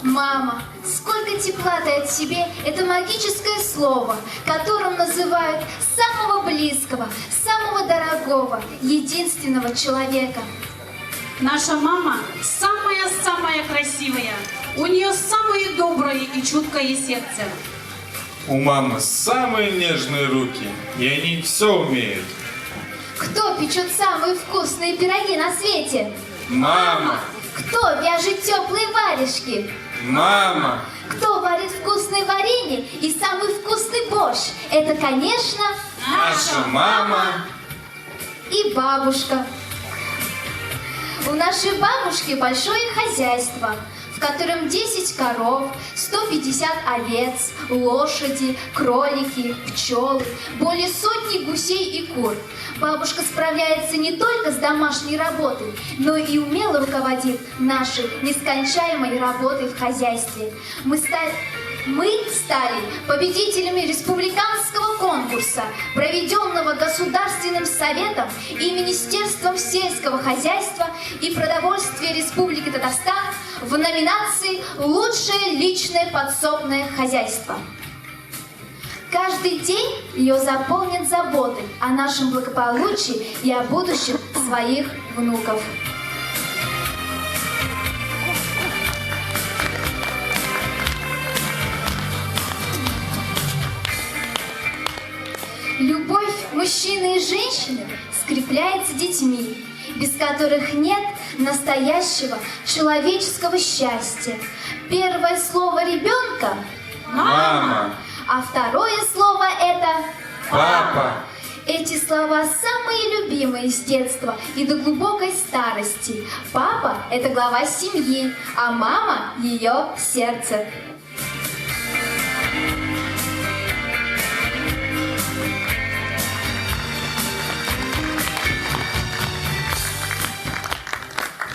Мама, сколько тепла дает себе это магическое слово, которым называют самого близкого, самого дорогого, единственного человека. Наша мама самая-самая красивая. У нее самое доброе и чуткое сердце. У мамы самые нежные руки, и они все умеют. Кто печет самые вкусные пироги на свете? Мама! Кто вяжет теплые варежки? Мама! Кто варит вкусное варенье и самый вкусный борщ? Это, конечно, Наша мама! и бабушка. У нашей бабушки большое хозяйство, в котором 10 коров, 150 овец, лошади, кролики, пчелы, более сотни гусей и кур. Бабушка справляется не только с домашней работой, но и умело руководит нашей нескончаемой работой в хозяйстве. Мы стали победителями республиканского конкурса, проведенного Государственным советом и Министерством сельского хозяйства и продовольствия Республики Татарстан в номинации «Лучшее личное подсобное хозяйство». Каждый день ее заполнен заботой о нашем благополучии и о будущем своих внуков. Любовь мужчины и женщины скрепляется детьми, без которых нет настоящего человеческого счастья. Первое слово ребенка – Мама. А второе слово – это Папа. Эти слова самые любимые с детства и до глубокой старости. Папа – это глава семьи, а мама – ее сердце.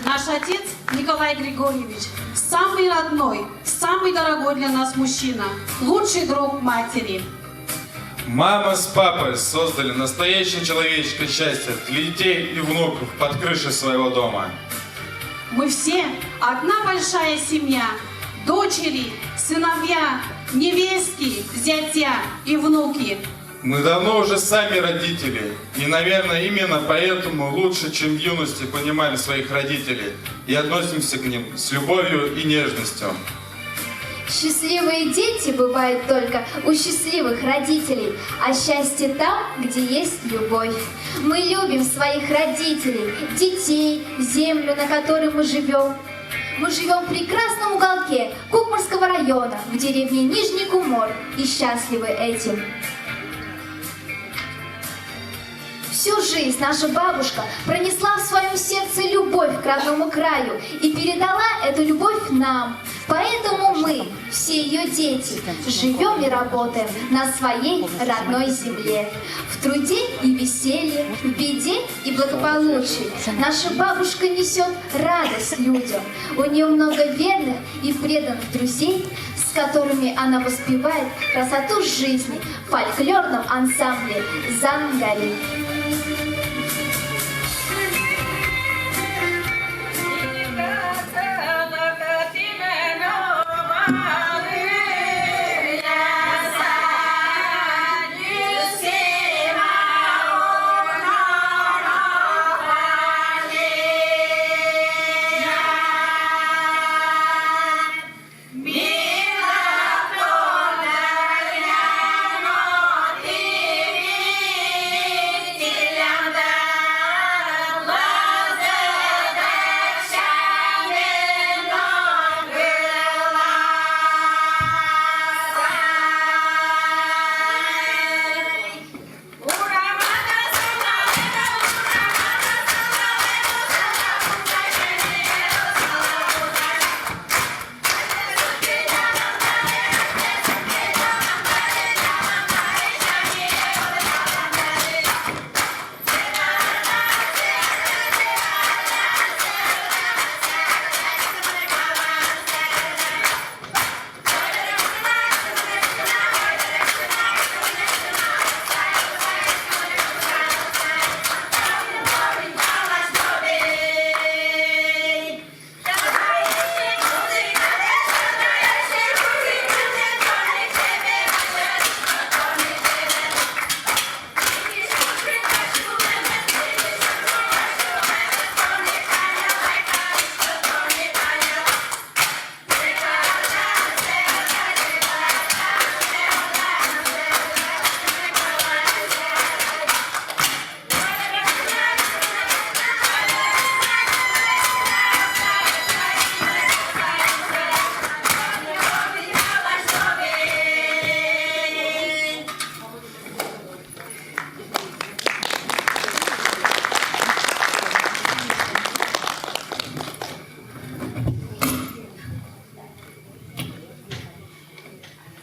Наш отец Николай Григорьевич самый родной, самый дорогой для нас мужчина, лучший друг матери. Мама с папой создали настоящее человеческое счастье для детей и внуков под крышей своего дома. Мы все одна большая семья, дочери, сыновья, невестки, зятя и внуки. Мы давно уже сами родители, и, наверное, именно поэтому лучше, чем в юности, понимаем своих родителей и относимся к ним с любовью и нежностью. Счастливые дети бывают только у счастливых родителей, а счастье там, где есть любовь. Мы любим своих родителей, детей, землю, на которой мы живем. Мы живем в прекрасном уголке Кукморского района, в деревне Нижний Кумор, и счастливы этим. Всю жизнь наша бабушка пронесла в своем сердце любовь к родному краю и передала эту любовь нам. Поэтому мы, все ее дети, живем и работаем на своей родной земле. В труде и веселье, в беде и благополучии наша бабушка несет радость людям. У нее много верных и преданных друзей, с которыми она воспевает красоту жизни в фольклорном ансамбле «Зангари».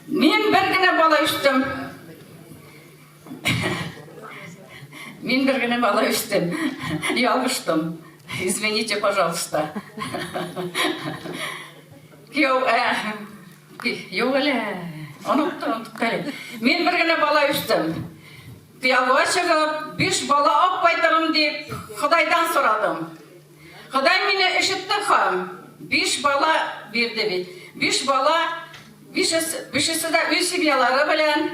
Мин бер генә бала үстем. Мин бер генә бала үстем. Ялгыштым. Извините, пожалуйста. Кияү, юк әле. Оныттым, оныттым әле. Мин бер генә бала үстем. Кияүгә чыгып, биш бала алып кайтырым дип, Ходайдан сорадым. Ходай мине ишетте һәм биш бала бирде бит. Биш бала, бишесе, бишесе дә үз семьялары белән.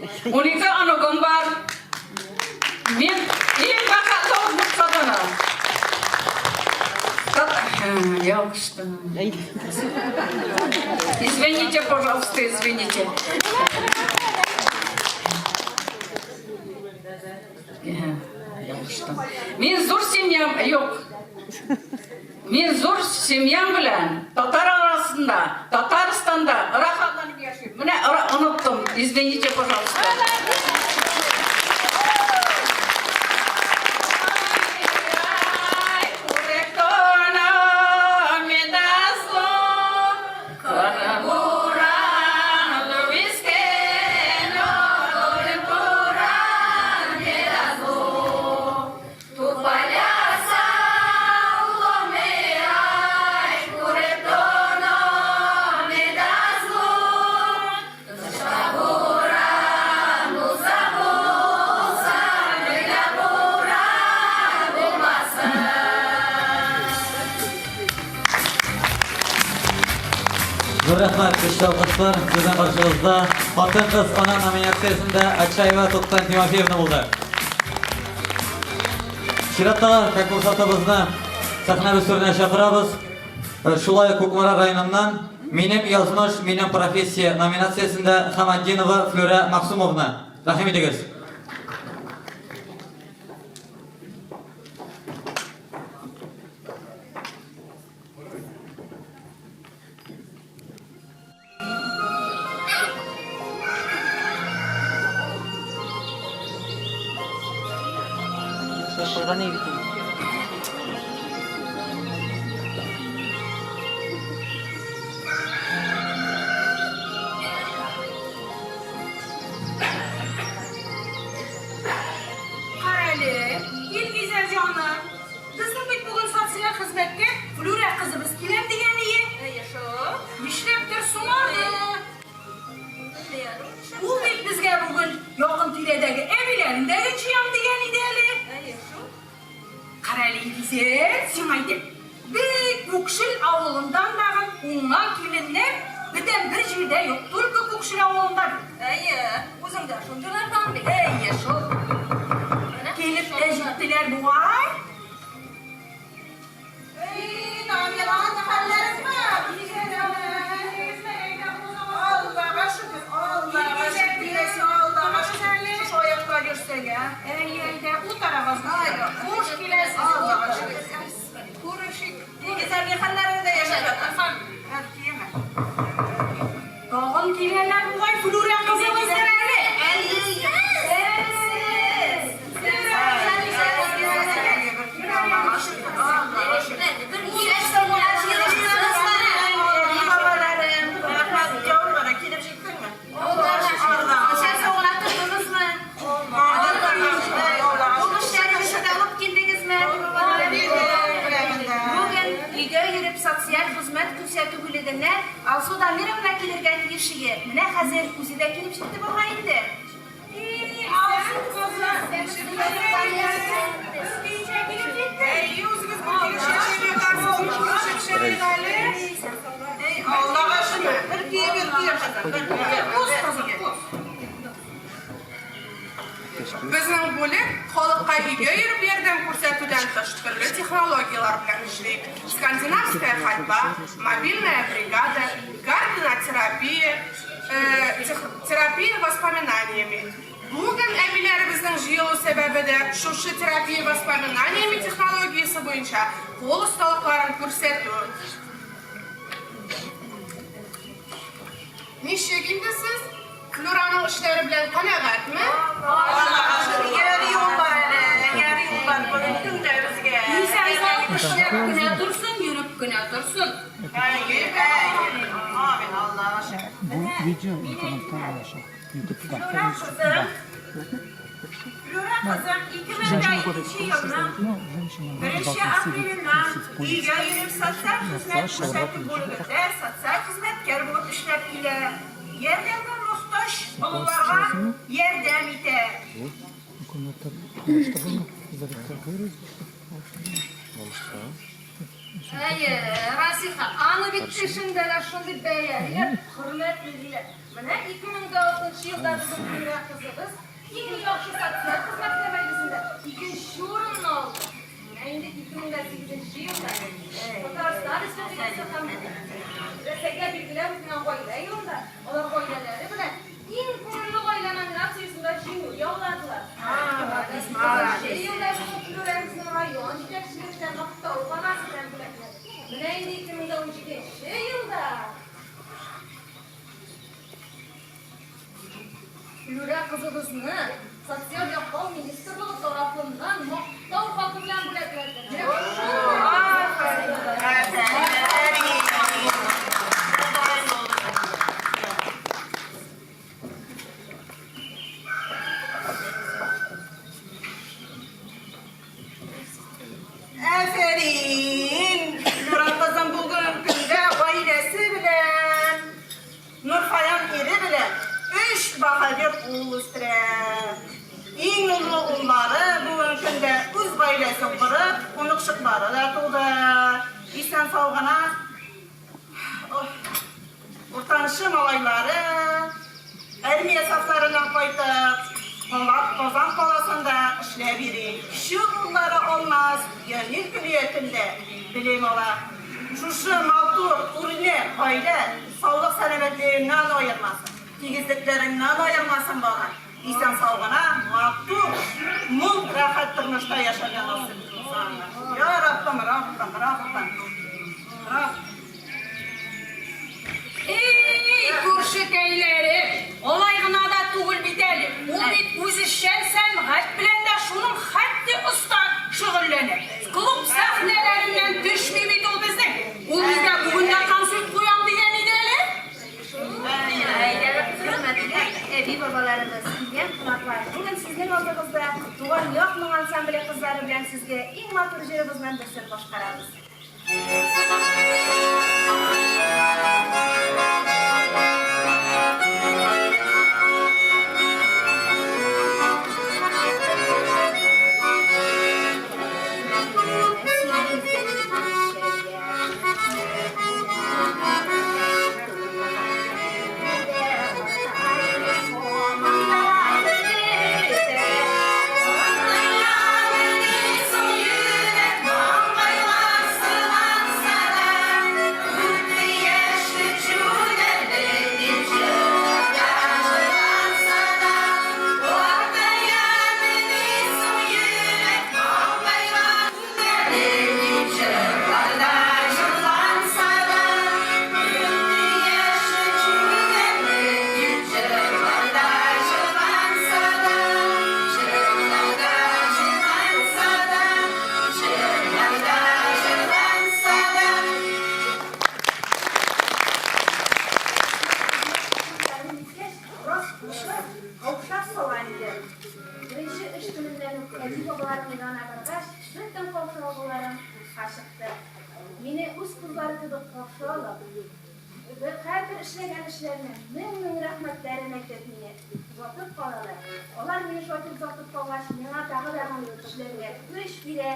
12 оныгым бар. Мин иң бәхетле удмурт хатыны. Ялгыштым. Извините, пожалуйста, извините. Ялгыштым. Мин зур семьям юк. Мин зур семьям белән татар арасында, Татарстанда рәхәтләнеп яшим. Менә оныттым. Извините, пожалуйста. Зур рәхмәт, көчле алкышлар. Сезнең каршыгызда Хатын-кыз ана номинациясендә Акчаева Туктан Тимофеевна булды. Чираттагы конкурсантыбызны сәхнәбез түренә чакырабыз. Э, шулай ук Кукмара районыннан Минем язмыш, минем профессия номинациясендә Хаматдинова Флюрә Максумовна. Рәхим итегез. Карале, Илгизәр җаным, Безнең бит бүген социаль хезмәткә Флүрә кызыбыз киләм дигән ие. Әйе шул. Нишләптер соңарды. Ул бит безгә бүген якын тирәдәге әбиләрен дә җыям дигән иде әле. Әйе шул. Карале, Илгизәр, сиңа әйтәм. Бик Күкшел авылыннан тагын уңган киленнәр бүтән бер җирдә юк, только Күкшел авылында бит. Әйе, үзең дә шундыйлардан бит. Әйе шул. Килеп тә җиттеләр бугай. Әй, Дамиран, хәлләреңме? Аллага шөкер, Аллага шөкер, Аллага шөкер. Шушы аякта йөрсәң, ә? Әйе, әйдә, утырыгыз. Хуш киләсез. Аллага шөкер. Күрешик. Нигезләргә хәлләреңдә яшәп ятасың. Тагын киләләр бугай Флүрә кызыбыз әле. Социаль хезмәт күрсәтү бүлегеннән Алсу Дамировна килергә тиеш иде. Менә хәзер үзе дә килеп җитте бугай инде. Алсу кызым, Аллага шөкер, бер көе бер көе кызым, бер көе. Уз кызым, уз. Безнең бүлек халыкка өйгә йөреп ярдәм күрсәтүдән тыш төрле технологияләр белән эшли, скандинавская ходьба, мобильная бригада, гарденотерапия, терапия воспоминаниями. Бүген әбиләребезнең җыелу сәбәбе дә шушы терапия воспоминаниями технологиясе буенча кул осталыкларын күрсәтү. Ничек инде сез? Флюраның эшләре белән канәгатьме? Ярый ул бар әле, ярый ул бар, бүген көн дә безгә. Исән-сау эшләп кенә торсын, йөреп кенә торсын. Әйе, әйе. Амин, Аллага шөкер. Бу видео интернетта булачак. Ютубта. Флюра кызым, Флюра кызым, 2002 елның беренче апреленнән өйгә йөреп социаль хезмәт күрсәтү бүлегендә социаль хезмәткәр булып эшләп килә. Ярдәмгә мохтаҗ олыларга ярдәм итә. Әйе, Расиха, аны бит эшендә дә шундый бәялиләр, хөрмәтлиләр. Менә 2006 елда безнең Флүрә кызыбыз иң яхшы социаль хезмәткәр бәйгесендә икенче урынны алды. Менә инде 2008 елда Татарстан Республикасы һәм Рәсәйдә билгеләп үтелгән гаилә елында алар гаиләләре белән иң күңелле гаилә номинациясендә җиңү яуладылар. Молодец. Елда безнең Флүрәбезнең район җитәкчелеге белән мактау кәгазе белән бүләкләде. Менә инде 2017 елда Флүрә кызыбызны социаль яклау министрлыгы тарафыннан мактау хаты белән бүләкләде. Афәрин! Флюра кызым бүгенге көндә гаиләсе белән, Нурфаян ире белән өч баһадир ул үстерә. Иң олы уллары бүгенге көндә үз гаиләсен корып, оныкчыклары да туды. Исән-сау гына уртанчы малайлары армия сафларыннан кайтып, Казан каласында эшләп йөри. Кече уллары Алмаз Янил көллиятендә белем ала. Шушы матур, үрнәк гаилә саулык-сәламәтлегеңнән аермасын, тигезлекләреңнән аермасын, балам. Исән-сау гына, матур, мул, рәхәт тормышта яшәргә насыйп итсен аңа. Я Раббым, Раббым, Раббым, Раббым. Эй, күршекәйләре, алай гына да түгел бит әле, ул бит үзешчән сәнгать белән дә шуның хәтле оста шөгыльләнә. Клуб сәхнәләреннән төшми бит ул безнең. Ул безгә бүген дә концерт куям дигән иде әле. Хөрмәтле әби-бабаларыбыз, килгән кунаклар, бүген сезнең алдыгызда Туган як моң ансамбле кызлары белән сезгә иң матур җырыбызның берсен башкарабыз. Беренче эш көнемнән үк әби-бабаларым янына баргач, бөтен каушавыгыларым бушка чыкты. Мине үз кызлары кебек каршы алып, һәрбер эшләгән эшләренә мең-мең рәхмәтләрен әйтеп мине озатып калалар. Алар мине шулай итеп озатып калгач, миңа тагы да эшләргә көч бирә.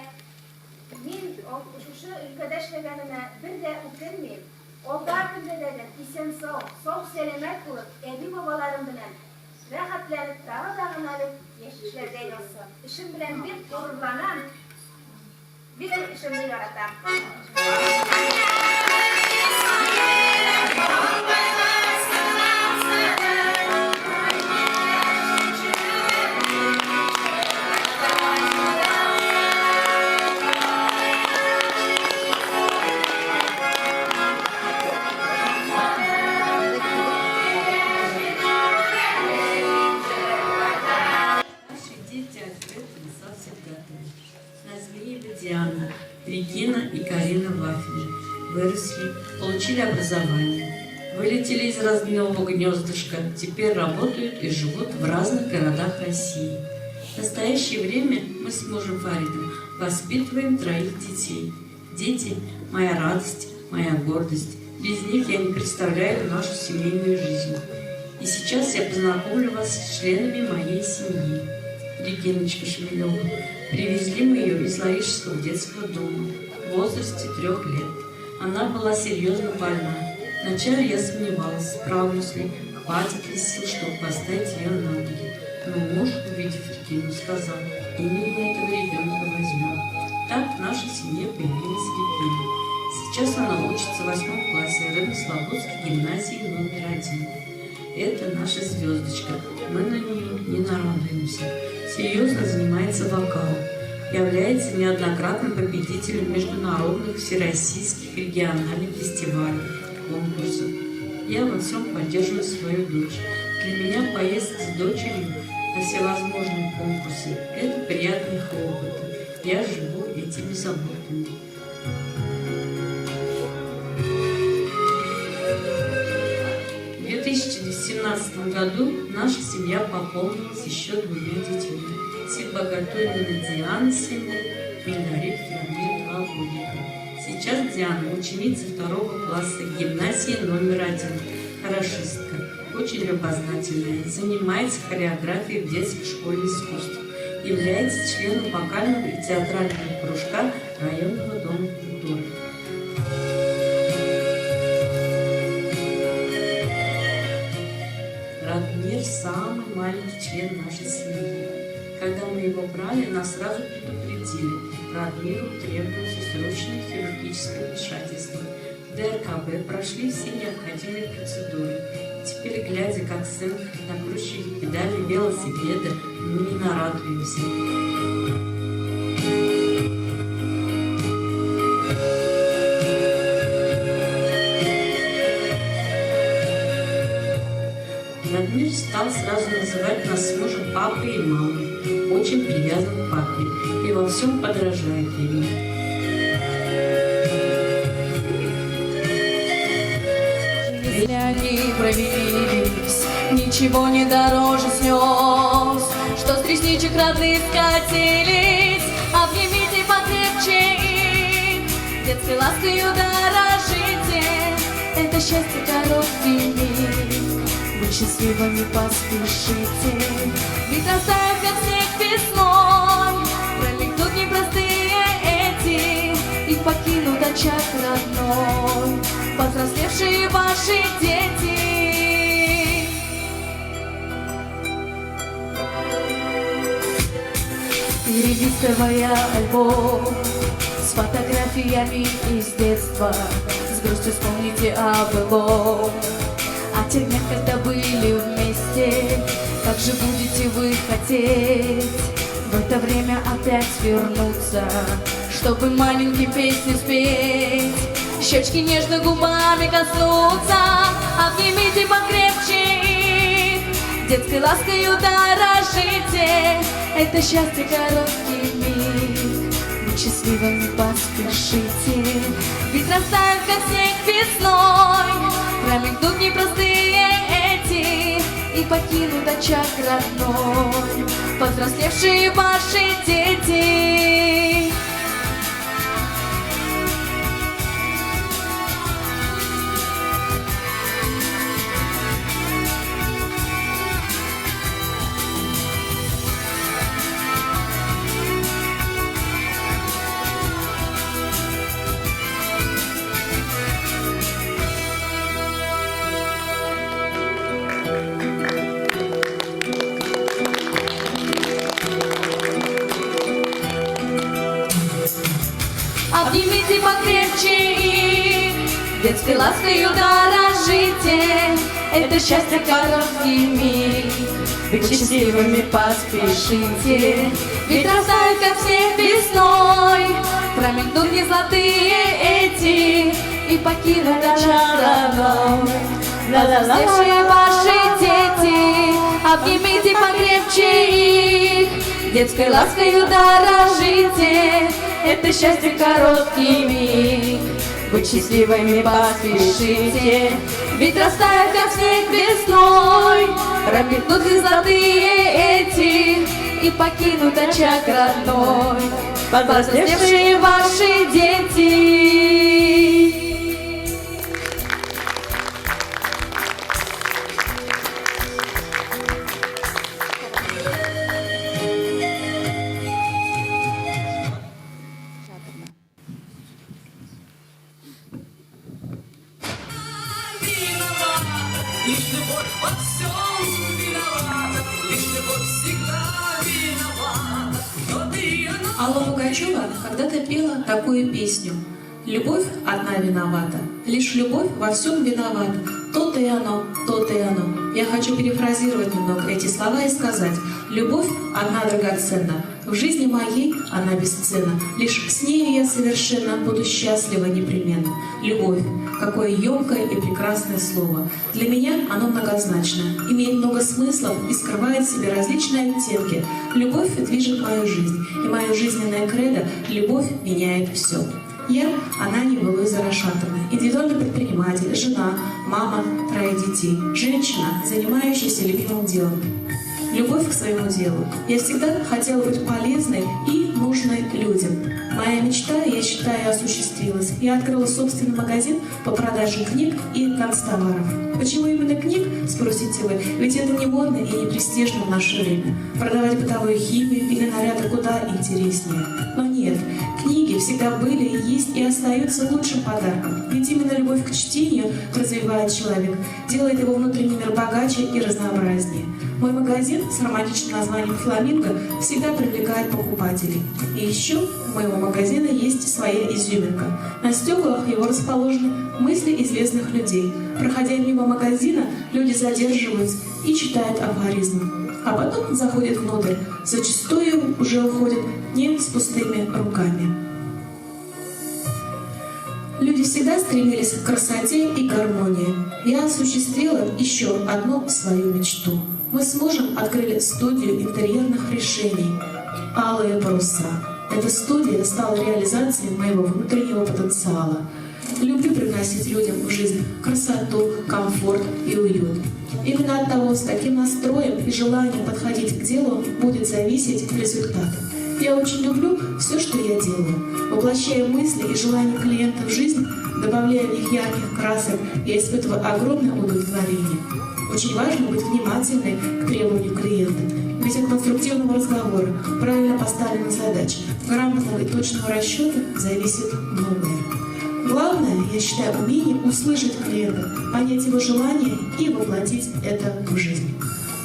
Мин шушы өлкәдә эшләгәнемә бер дә үкенмим. Алда көндә дә гел исән-сау, сау-сәламәт булып, әби-бабаларым белән рәхәтләнеп тагы да гына әле яшьләргә язсын. Эшем белән бик горурланам, бик эшемне яратам. Наши дети открыты завсегдатами. Назмиева Диана, Регина и Карина Вафина выросли, получили образование, вылетели из родного гнездышка, теперь работают и живут в разных городах России. В настоящее время мы с мужем Фаридом воспитываем троих детей. Дети – моя радость, моя гордость. Без них я не представляю нашу семейную жизнь. И сейчас я познакомлю вас с членами моей семьи. Региночка Шмелева. Привезли мы ее из Ларишского детского дома. в возрасте 3 лет. Она была серьезно больна. Вначале я сомневалась, справлюсь ли, хватит ли сил, чтобы поставить ее на ноги. Но муж, увидев Регину, сказал, именно этого ребенка возьмем. Так в нашей семье появилась Регина. Сейчас она учится в 8 классе Рыбно-Слободской гимназии номер 1. Это наша звездочка, мы на нее не нарадуемся. Серьезно занимается вокалом, является неоднократным победителем международных, всероссийских, региональных фестивалей, конкурсов. Я во всем поддерживаю свою дочь. Для меня поездка с дочерью на всевозможные конкурсы – это приятные хлопоты. Я живу этими заботами. В 2017 году наша семья пополнилась еще 2 детьми. Сибагатуллина Диана, 7 лет, Миляриф Рамир, 2 годика. Сейчас Диана ученица 2 класса гимназии номер 1, хорошистка, очень любознательная, занимается хореографией в детской школе искусств, является членом вокального и театрального кружка районного дома культуры. Радмир – самый маленький член нашей семьи. Когда мы его брали, нас сразу предупредили. Радмиру требуется срочное хирургическое вмешательство. В ДРКБ прошли все необходимые процедуры. Теперь, глядя, как сын накручивает педали велосипеда, мы не нарадуемся. Радмир стал сразу называть нас с мужем папой и мамой. Очень привязан к папе и во всем подражает ему. Если они провинились, ничего не дороже слез, что с ресничек родных скатились, обнимите покрепче их, детской ласкою дорожите, это счастье короткий миг. Быть счастливыми поспешите, ведь растает, как снег весной, промелькнут непростые эти и покинут очаг родной повзрослевшие ваши дети. Перелистывая альбом с фотографиями из детства, с грустью вспомните о былом, о тех днях, когда были вместе. Как же будете вы хотеть в это время опять вернуться, чтобы маленькие песни спеть, щечки нежно губами коснуться, обнимите покрепче их, детской ласкою дорожите, это счастье короткий миг. Быть счастливыми поспешите, ведь растает, как снег весной, промелькнут непростые эти и покинут очаг родной повзрослевшие ваши дети. Обнимите покрепче их, детской ласкою дорожите, это счастье короткий миг. Быть счастливыми поспешите, ведь растает, как снег весной, промелькнут не золотые эти и покинут очаг родной повзрослевшие ваши дети. Обнимите покрепче их, детской ласкою дорожите, это счастье короткий миг. Быть счастливыми поспешите, ведь растает, как снег весной, промелькнут золотые эти и покинут очаг родной повзрослевшие ваши дети. Лишь любовь во всем виновата, лишь любовь всегда виновата. Но ты она. Алла Пугачева когда-то пела такую песню. Любовь одна виновата, лишь любовь во всем виновата. То-то и оно, то-то и оно. Я хочу перефразировать немного эти слова и сказать: любовь одна драгоценна, в жизни моей она бесценна. Лишь с нею я совершенно буду счастлива непременно. Любовь, какое емкое и прекрасное слово. Для меня оно многозначно, имеет много смыслов и скрывает в себе различные оттенки. Любовь движет мою жизнь, и мое жизненное кредо – любовь меняет все. Я Ананьева Луиза Рашатовна, индивидуальный предприниматель, жена, мама троих детей, женщина, занимающаяся любимым делом. Любовь к своему делу. Я всегда хотела быть полезной и нужной людям. Моя мечта, я считаю, осуществилась. Я открыла собственный магазин по продаже книг и канцтоваров. Почему именно книг, спросите вы? Ведь это не модно и не престижно в наше время. Продавать бытовую химию или наряды куда интереснее. Но нет, книги всегда были, есть и остаются лучшим подарком. Ведь именно любовь к чтению развивает человека, делает его внутренний мир богаче и разнообразнее. Мой магазин с романтичным названием «Фламинго» всегда привлекает покупателей. И еще у моего магазина есть своя изюминка. На стеклах его расположены мысли известных людей. Проходя мимо магазина, люди задерживаются и читают афоризмы. А потом заходят внутрь. Зачастую уже уходят не с пустыми руками. Люди всегда стремились к красоте и гармонии. Я осуществила еще одну свою мечту. Мы с мужем открыли студию интерьерных решений «Алые паруса». Эта студия стала реализацией моего внутреннего потенциала. Люблю приносить людям в жизнь красоту, комфорт и уют. Именно от того, с каким настроем и желанием подходить к делу, будет зависеть результат. Я очень люблю все, что я делаю. Воплощая мысли и желания клиента в жизнь, добавляя в них ярких красок, я испытываю огромное удовлетворение. Очень важно быть внимательной к требованию клиента. Ведь от конструктивного разговора, правильно поставленных задач, грамотного и точного расчета зависит многое. Главное, я считаю, умение услышать клиента, понять его желание и воплотить это в жизнь.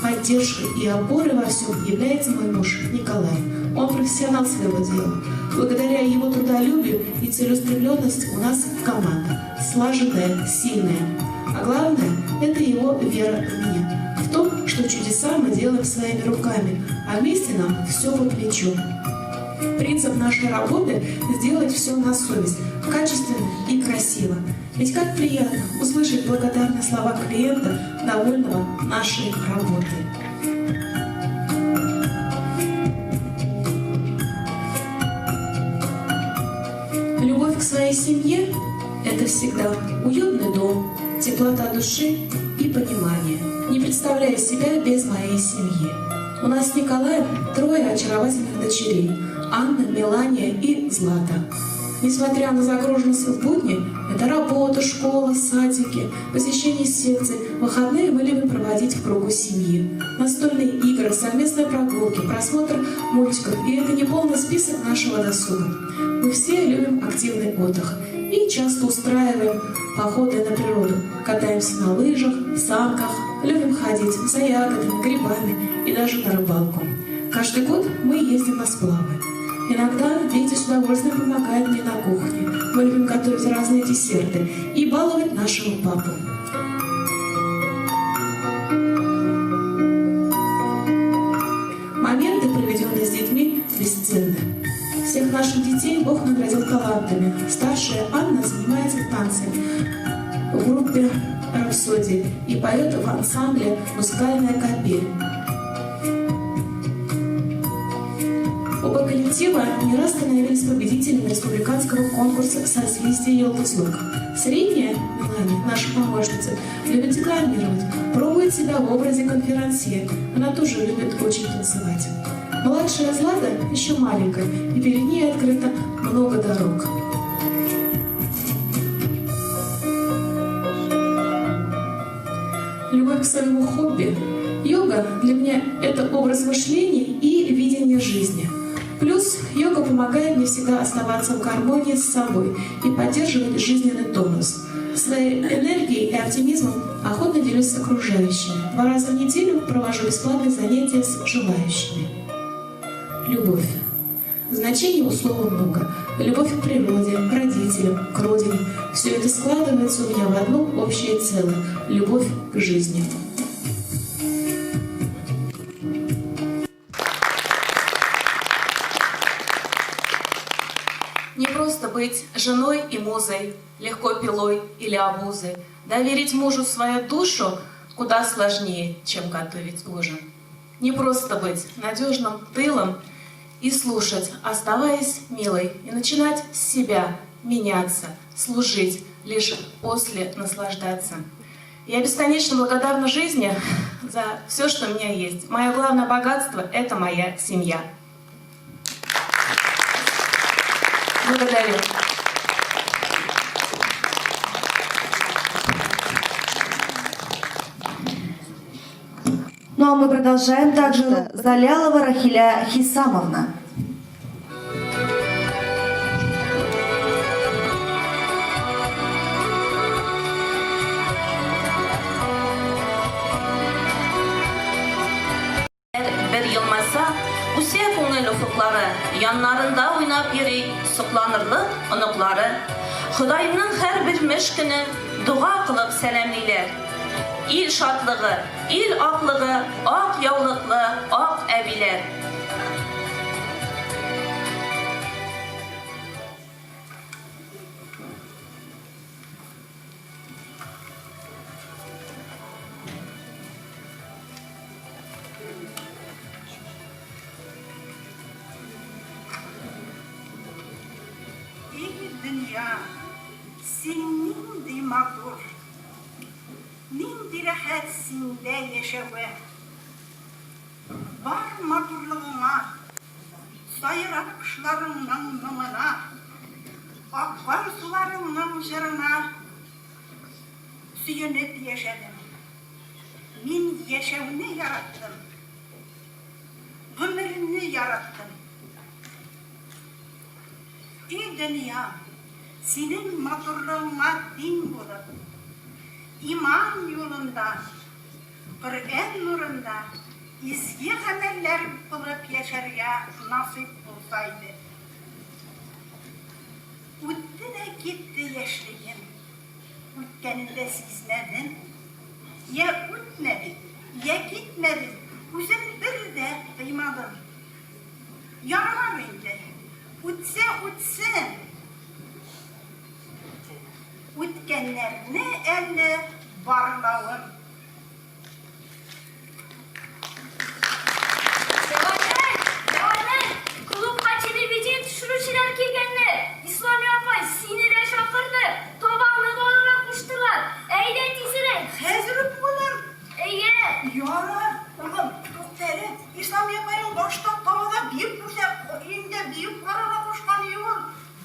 Поддержкой и опорой во всем является мой муж Николай. Он профессионал своего дела. Благодаря его трудолюбию и целеустремленности у нас команда. Слаженная, сильная. А главное, это его вера в меня. В том, что чудеса мы делаем своими руками, а вместе нам все по плечу. Принцип нашей работы – сделать все на совесть, качественно и красиво. Ведь как приятно услышать благодарные слова клиента, довольного нашей работой. Любовь к своей семье – это всегда уютный дом, теплота души и понимание. Не представляю себя без моей семьи. У нас с Николаем трое очаровательных дочерей – Анна, Мелания и Злата. Несмотря на загруженность в будни, это работа, школа, садики, посещение секций, выходные мы любим проводить в кругу семьи. Настольные игры, совместные прогулки, просмотр мультиков. И это не полный список нашего досуга. Мы все любим активный отдых и часто устраиваем походы на природу. Катаемся на лыжах, санках, любим ходить за ягодами, грибами и даже на рыбалку. Каждый год мы ездим на сплавы. Иногда дети с удовольствием помогают мне на кухне. Мы любим готовить разные десерты и баловать нашего папу. Моменты, проведенные с детьми, бесценны. Всех наших детей Бог наградил талантами. Старшая Анна занимается танцами в группе «Рапсодия» и поет в ансамбле «Музыкальная капель». Оба коллектива не раз становились победителями республиканского конкурса «Созвездие Йолдызлык». Средняя, Мелания, наша помощница, любит декламировать, пробует себя в образе конферансье. Она тоже любит очень танцевать. Младшая Злата еще маленькая, и перед ней открыто много дорог. Любовь к своему хобби. Йога для меня – это образ мышления и видение жизни. Плюс Йога помогает мне всегда оставаться в гармонии с собой и поддерживать жизненный тонус. Своей энергией и оптимизмом охотно делюсь с окружающими. Два раза в неделю провожу бесплатные занятия с желающими. Любовь. Значений у слова много. Любовь к природе, к родителям, к родине. Все это складывается у меня в одно общее целое. Любовь к жизни. Не просто быть женой и музой, легко пилой или обузой. Доверить мужу свою душу куда сложнее, чем готовить ужин. Не просто быть надежным тылом и слушать, оставаясь милой, и начинать с себя, меняться, служить, лишь после наслаждаться. Я бесконечно благодарна жизни за все, что у меня есть. Мое главное богатство – это моя семья. Благодарю. Ну а мы продолжаем также Залялова Рахиля Хисамовна. Бер елмайса, үсә күңел офыклары, Яннарында уйнап йөри сокланырлык оныклары. Ходаемның һәрбер меш көнен дога кылып сәламлиләр. Ил шатлыгы, ил аклыгы, ак яулыклы ак әбиләр. И дөнья, син нинди матур, Нинди рәхәт синдә яшәве. Бар матурлыгыңа, сайрар кошларыңның моңына, Аккан суларыңның җырына сөенеп яшәдем. Мин яшәүне яраттым, гомерне яраттым. И дөнья, синең матурлыгыңа тиң булып, иман юлында, Коръән нурында изге гамәлләр кылып яшәргә насыйп булса иде. Үтте дә китте яшьлегем. Үткәнен дә сизмәдем. Йә үтмәде, йә китмәде, үзем бер дә тоймадым. Ярар инде, үтсә үтсен. Үткәннәрне әле барлавым. Дәвамәт, дәвамәт, клубка телевидение төшерүчеләр килгәннәр. Исламия апай сине дә чакырды. Табаңны да алырга куштылар. Әйдә тизрәк. Хәзер үк булыр. Әйе. Ярар, улым, тукта әле. Исламия апаең башта табада биеп күрсә, өендә биеп карарга кушкан иде ул.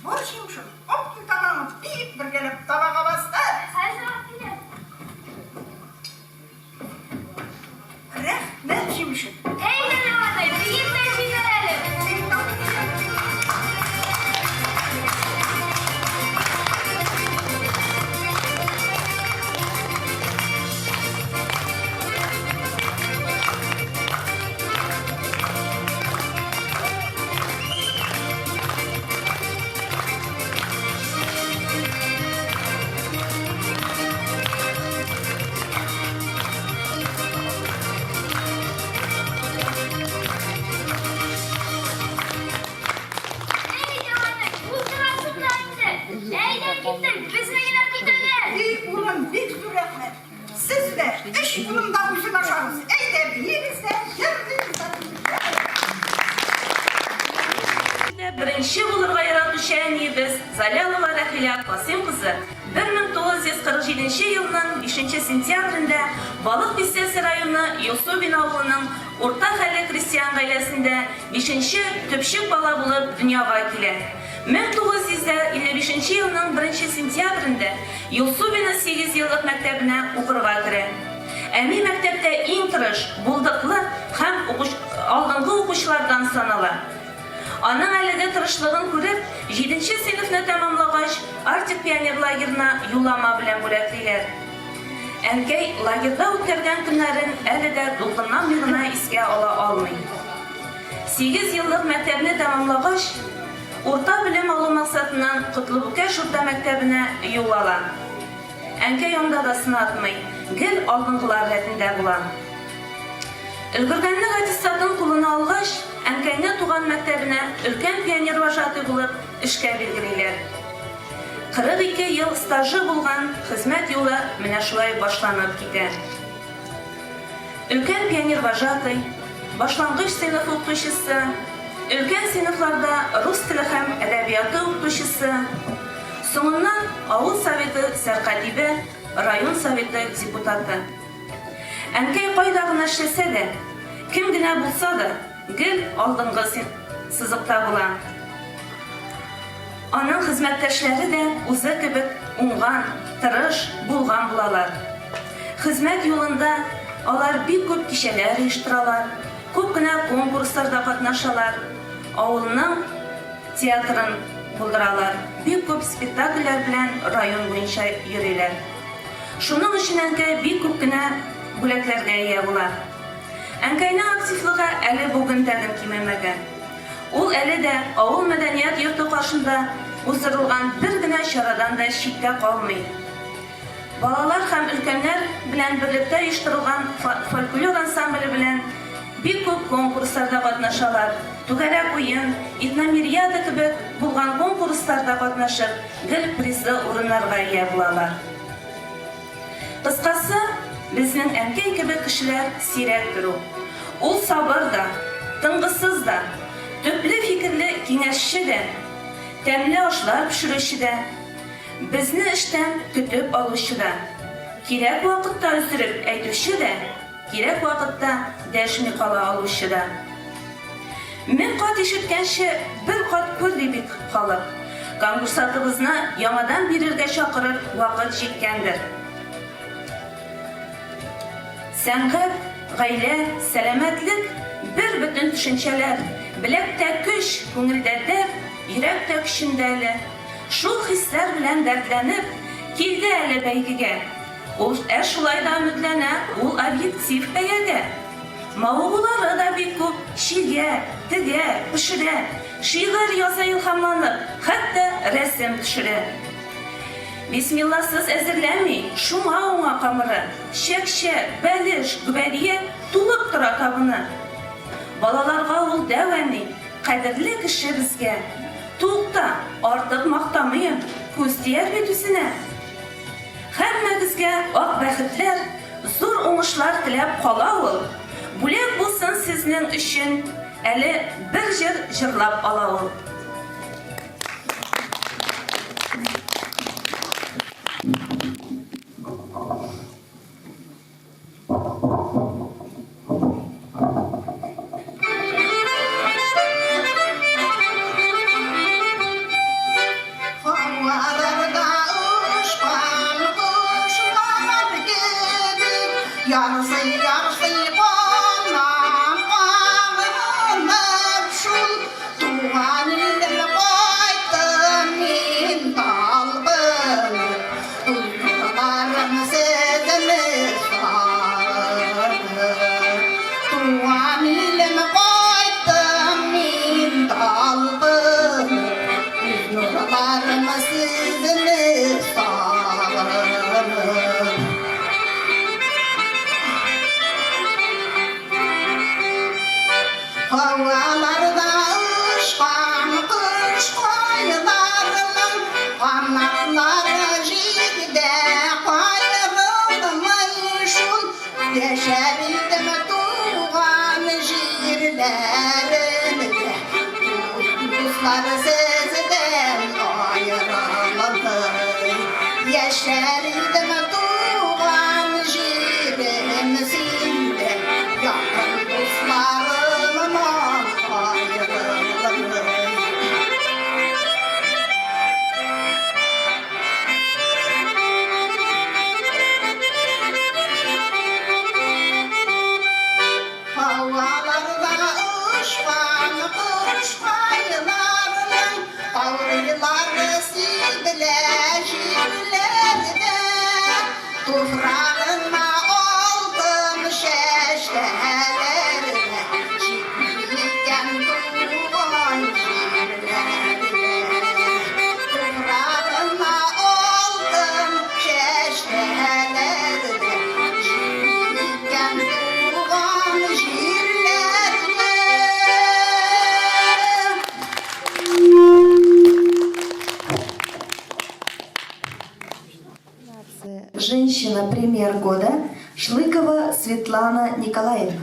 Бар шимшек, ап кил табаңны, биик бергәләп табага басты. Хәзер алып киләм. Рәхмәт, шимшек. Әйдә, Леонид, биеп тә җибәр әле. Әйдә, аны, булдырасың да инде. Әйдә, киттек, безне генә көтәләр. И, улым, бик зур рәхмәт. Сез дә өч улым да үзем ашагыз. Әйдә, биегез дә, җырлыйбыз да. Беренче булырга яратучы әниебез Залялова Рәхилә Касыйм кызы 1947 елның бишенче сентябрендә Балык Бистәсе районы Юлсубин авылының урта хәлле крестьян гаиләсендә бишенче төпчек бала булып дөньяга килә. 1955 елның беренче сентябрендә Юлсубина сигезьеллык мәктәбенә укырга керә. Әни мәктәптә иң тырыш, булдыклы һәм алдынгы укучылардан санала. Аның әлеге тырышлыгын күреп, җиденче сыйныфны тәмамлагач, Артек пионер лагерена юллама белән бүләклиләр. Әнкәй лагерьда үткәргән көннәрен әле дә дулкынланмый гына искә ала алмый. Сигез еллык мәктәпне тәмамлагач, урта белем алу максатыннан Котлыбүкәш урта мәктәбенә юл ала. Әнкәй анда да сынатмый, гел алдынгылар рәтендә була. Өлгергәнлек аттестатын кулына алгач, әнкәйне туган мәктәбенә өлкән пионервожатый булып эшкә билгелиләр. 42 ел стажы булган хезмәт юлы менә шулай башланып китә. Өлкән пионервожатый, башлангыч сыйныф укытучысы, өлкән сыйныфларда рус теле һәм әдәбияты укытучысы, соңыннан авыл советы сәркатибе, район советы депутаты. Әнкәй кайда гына эшләсә дә, кем генә булса да, гел алдынгы сызыкта була. Аның хезмәттәшләре дә үзе кебек уңган, тырыш, булган булалар. Хезмәт юлында алар бик күп кичәләр оештыралар, күп кенә конкурсларда катнашалар, авылның театрын булдыралар, бик күп спектакльләр белән район буенча йөриләр. Шуның өчен әнкәй бик күп кенә бүләкләргә ия була. Әнкәйнең активлыгы әле бүген тәген кимемәгән. Ул әле дә авыл мәдәният йорты каршында уздырылган бер генә чарадан да читтә калмый. Балалар һәм өлкәннәр белән берлектә оештырылган фольклор ансамбле белән бик күп конкурсларда катнашалар, Түгәрәк уен, Этномириада кебек булган конкурсларда катнашып, гел призлы урыннарга ия булалар. Кыскасы, безнең әнкәй кебек кешеләр сирәктер ул. Ул сабыр да, тынгысыз да, төпле фикерле киңәшче дә, тәмле ашлар пешерүче дә, безне эштән көтеп алучы да, кирәк вакытта өздереп әйтүче дә, кирәк вакытта дәшми кала алучы да. Мең кат ишеткәнче, бер кат күр ди бит халык. Конкурсантыбызны яңадан бирергә чакырыр вакыт җиткәндер. Сәнгать, гаилә, сәламәтлек, бер бөтен төшенчәләр. Беләктә көч, күңелдә дәрт, йөрәк тә көчендә әле. Шул хисләр белән дәртләнеп, килде әле бәйгегә. Ул ә шулай да өметләнә, ул объектив бәягә. Мавыгулары да бик күп, чигә, тегә, пешерә, шигырь яза илһамланып, хәтта рәсем төшерә. Бисмилласыз әзерләми, шуңа уңа камыры, чәкчәк, бәлеш, гөбәдия тулып тора табыны. Балаларга ул дәү әни, кадерле кеше безгә. Тукта, артык мактамыйм, күз тияр бит үзенә. Һәммәгезгә ак бәхетләр, зур уңышлар теләп кала ул. Бүләк булсын сезнең өчен әле бер җыр җырлап ала ул. Һаваларда очкан кошлар кебек, Ярсый-ярсый канам кагынып, Шул туган илем кайттым мин талпынып. Уйларым сезне сагынып, Туган илем кайттым мин талпынып, Нурларым сезне сагынып. Һаваларда очкан кошкайларның Канатлары җирдә каерылмый шул. Яшәр идем туган җирләремдә, Дуслар сездән аерылмый. Яшәр идем туган җирем синдә, Якын дусларымнан аерылмый. Һаваларда очкан кошкайларның Женщина-премьер года Шлыкова Светлана Николаевна.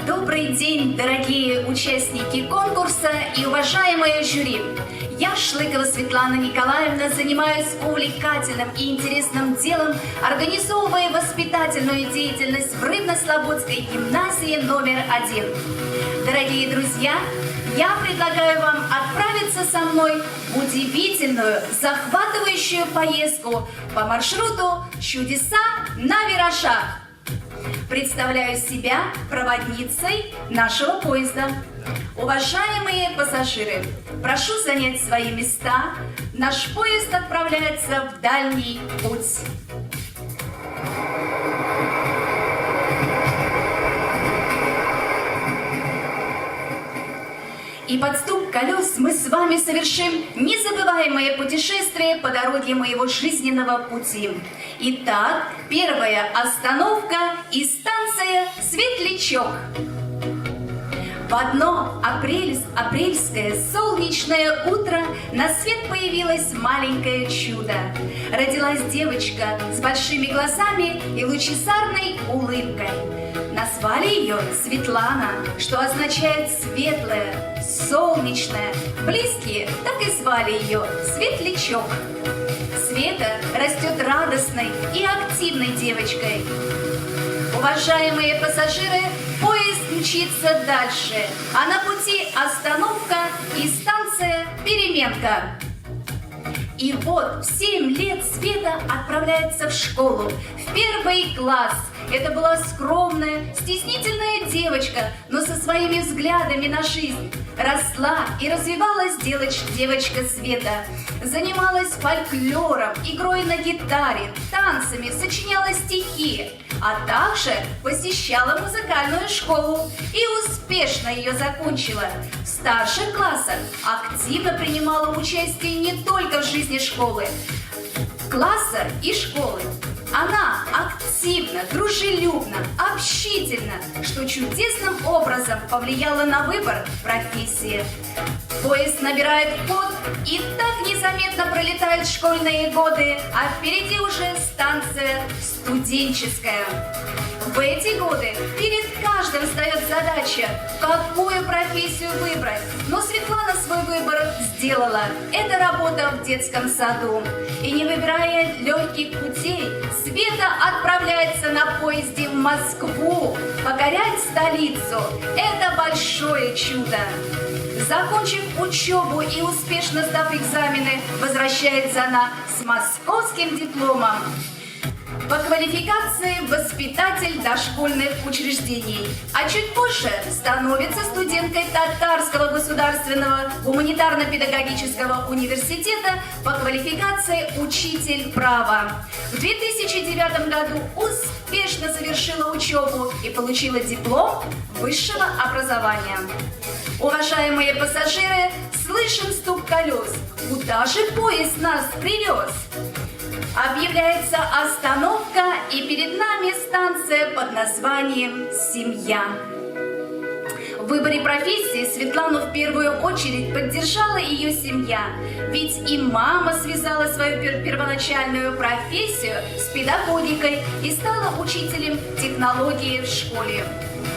Добрый день, дорогие участники конкурса и уважаемые жюри! Я, Шлыкова Светлана Николаевна, занимаюсь увлекательным и интересным делом, организовывая воспитательную деятельность в Рыбно-Слободской гимназии номер один. Дорогие друзья, я предлагаю вам отправиться со мной в удивительную, захватывающую поездку по маршруту «Чудеса на виражах». Представляю себя проводницей нашего поезда. Уважаемые пассажиры, прошу занять свои места. Наш поезд отправляется в дальний путь. И под стук колес мы с вами совершим незабываемое путешествие по дороге моего жизненного пути. Итак, первая остановка и станция Светлячок. В одно апрельское солнечное утро на свет появилось маленькое чудо. Родилась девочка с большими глазами и лучезарной улыбкой. Назвали ее Светлана, что означает светлая, солнечная. Близкие так и звали ее Светлячок. Света растет радостной и активной девочкой. Уважаемые пассажиры, поезд мчится дальше, а на пути остановка и станция Переменка. И вот в 7 лет Света отправляется в школу, в первый класс. Это была скромная, стеснительная девочка, но со своими взглядами на жизнь. Росла и развивалась девочка Света. Занималась фольклором, игрой на гитаре, танцами, сочиняла стихи, а также посещала музыкальную школу и успешно ее закончила. В старших классах активно принимала участие не только в жизни школы, класса и школы. Она активна, дружелюбна, общительна, что чудесным образом повлияло на выбор профессии. Поезд набирает ход, и так незаметно пролетают школьные годы, а впереди уже станция студенческая. В эти годы перед каждым встает задача, какую профессию выбрать. Но Светлана свой выбор сделала. Это работа в детском саду. И не выбирая легких путей, Света отправляется на поезде в Москву покорять столицу. Это большое чудо. Закончив учебу и успешно сдав экзамены, возвращается она с московским дипломом. По квалификации воспитатель дошкольных учреждений, а чуть позже становится студенткой Татарского государственного гуманитарно-педагогического университета по квалификации учитель права. В 2009 году успешно завершила учебу и получила диплом высшего образования. Уважаемые пассажиры, слышим стук колес. Куда же поезд нас привез? Объявляется остановка, и перед нами станция под названием «Семья». В выборе профессии Светлану в первую очередь поддержала ее семья. Ведь и мама связала свою первоначальную профессию с педагогикой и стала учителем технологии в школе.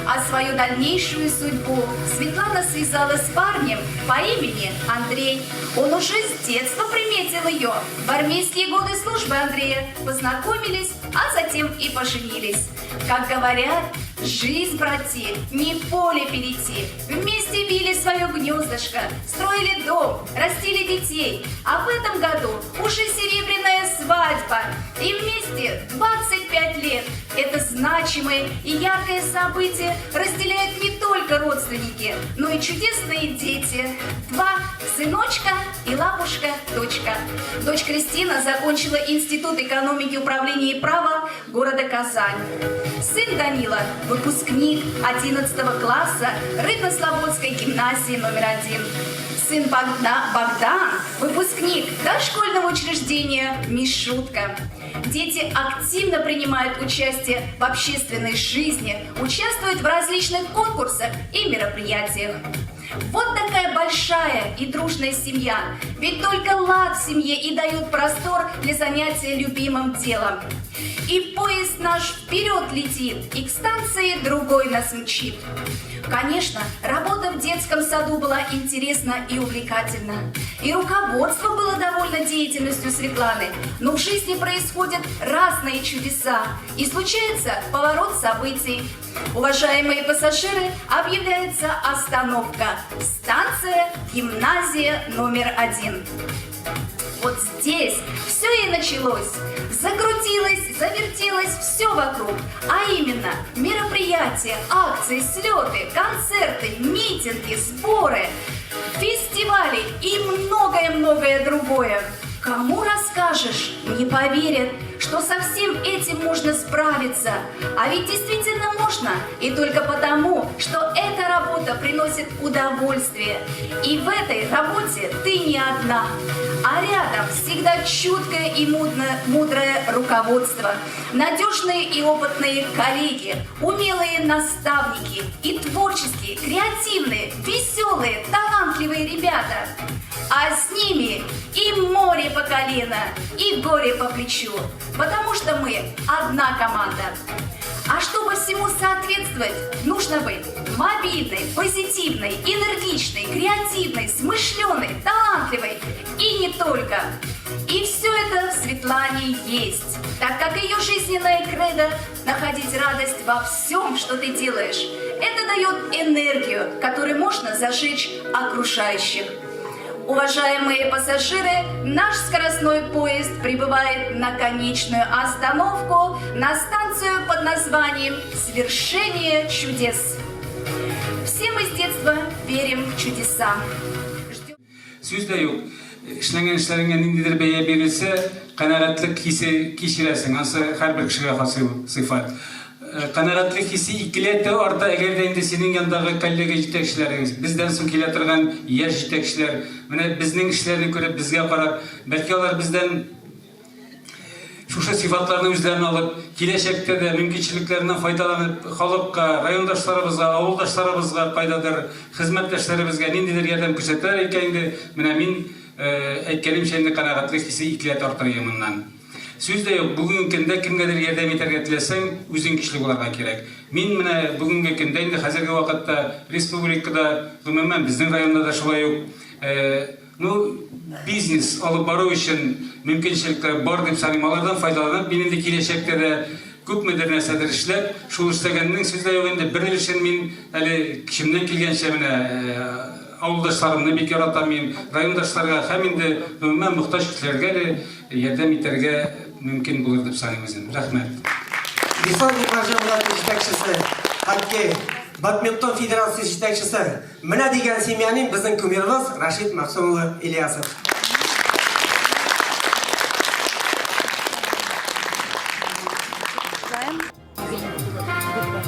А свою дальнейшую судьбу Светлана связала с парнем по имени Андрей. Он уже с детства приметил ее. В армейские годы службы Андрея познакомились, а затем и поженились. Как говорят, жизнь пройти, не поле перейти. Вместе вили свое гнездышко, строили дом, растили детей. А в этом году уже серебряная свадьба. И вместе 25 лет. Это значимое и яркое событие разделяют не только родственники, но и чудесные дети. Два сыночка и лапушка-дочка. Дочь Кристина закончила Институт экономики, управления и права города Казань. Сын Данила – выпускник 11 класса Рыбно-Слободской гимназии номер 1. Сын Богдан, выпускник дошкольного учреждения «Мишутка». Дети активно принимают участие в общественной жизни, участвуют в различных конкурсах и мероприятиях. Вот такая большая и дружная семья. Ведь только лад в семье и дает простор для занятия любимым делом. И поезд наш вперед летит, и к станции другой нас мчит. Конечно, работа в детском саду была интересна и увлекательна. И руководство было довольно деятельностью Светланы. Но в жизни происходят разные чудеса. И случается поворот событий. Уважаемые пассажиры, объявляется остановка. Станция гимназия номер 1. Вот здесь все и началось. Закрутилось, завертелось все вокруг. А именно мероприятия, акции, слеты, концерты, митинги, сборы, фестивали и многое-многое другое. Кому расскажешь, не поверят, что со всем этим можно справиться. А ведь действительно можно. И только потому, что эта работа приносит удовольствие. И в этой работе ты не одна. А рядом всегда чуткое и мудрое руководство, надежные и опытные коллеги, умелые наставники и творческие, креативные, веселые, талантливые ребята. А с ними и море по колено, и горе по плечу, потому что мы одна команда. А чтобы всему соответствовать, нужно быть мобильной, позитивной, энергичной, креативной, смышленой, талантливой и не только. И все это в Светлане есть, так как ее жизненная кредо – находить радость во всем, что ты делаешь. Это дает энергию, которой можно зажечь окружающих. Уважаемые пассажиры, наш скоростной поезд прибывает на конечную остановку, на станцию под названием «Свершение чудес». Все мы с детства верим в чудеса. Сүз дә юк, эшләнгән эшләреңә ниндидер бәя бирелсә, канәгатьлек хисе кичерәсең. Ансы һәрбер кешегә хас сыйфат. Канәгатьлек хисе икеләтә арта, әгәр дә инде синең яндагы коллега җитәкчеләрең, бездән соң килә торган яшь җитәкчеләр, менә безнең эшләрне күреп, безгә карап, бәлки алар бездән шушы сыйфатларны үзләренә алып, киләчәктә дә мөмкинчелекләреннән файдаланып, халыкка, райондашларыбызга, авылдашларыбызга кайдадыр хезмәттәшләребезгә ниндидер ярдәм күрсәтәләр икән инде, менә мин әйткәнемчә инде канәгатьлек хисе икеләтә артыр иде моннан. Сүз дә юк, бүгенге көндә кемгәдер ярдәм итәргә теләсәң, үзең көчле булырга кирәк. Мин менә бүгенге көндә инде хәзерге вакытта республикада, гомумән, безнең районда да шулай ук, ну, бизнес алып бару өчен мөмкинчелекләр бар дип саныйм. Алардан файдаланып, мин инде киләчәктә дә күпмедер нәрсәдер эшләп, шул эшләгәннең сүз дә юк инде бер өлешен мин әле көчемнән килгәнчә менә авылдашларымны бик яратам мин, райондашларга һәм инде гомумән мохтаҗ кешеләргә әле ярдәм итәргә мөмкин булыр дип саныйм үзем. Рәхмәт. Республика җәмгыяте җитәкчесе, хоккей, бадминтон федерациясе җитәкчесе, менә дигән семьянин безнең кумирыбыз Рашид Мәгъсүм улы Ильясов.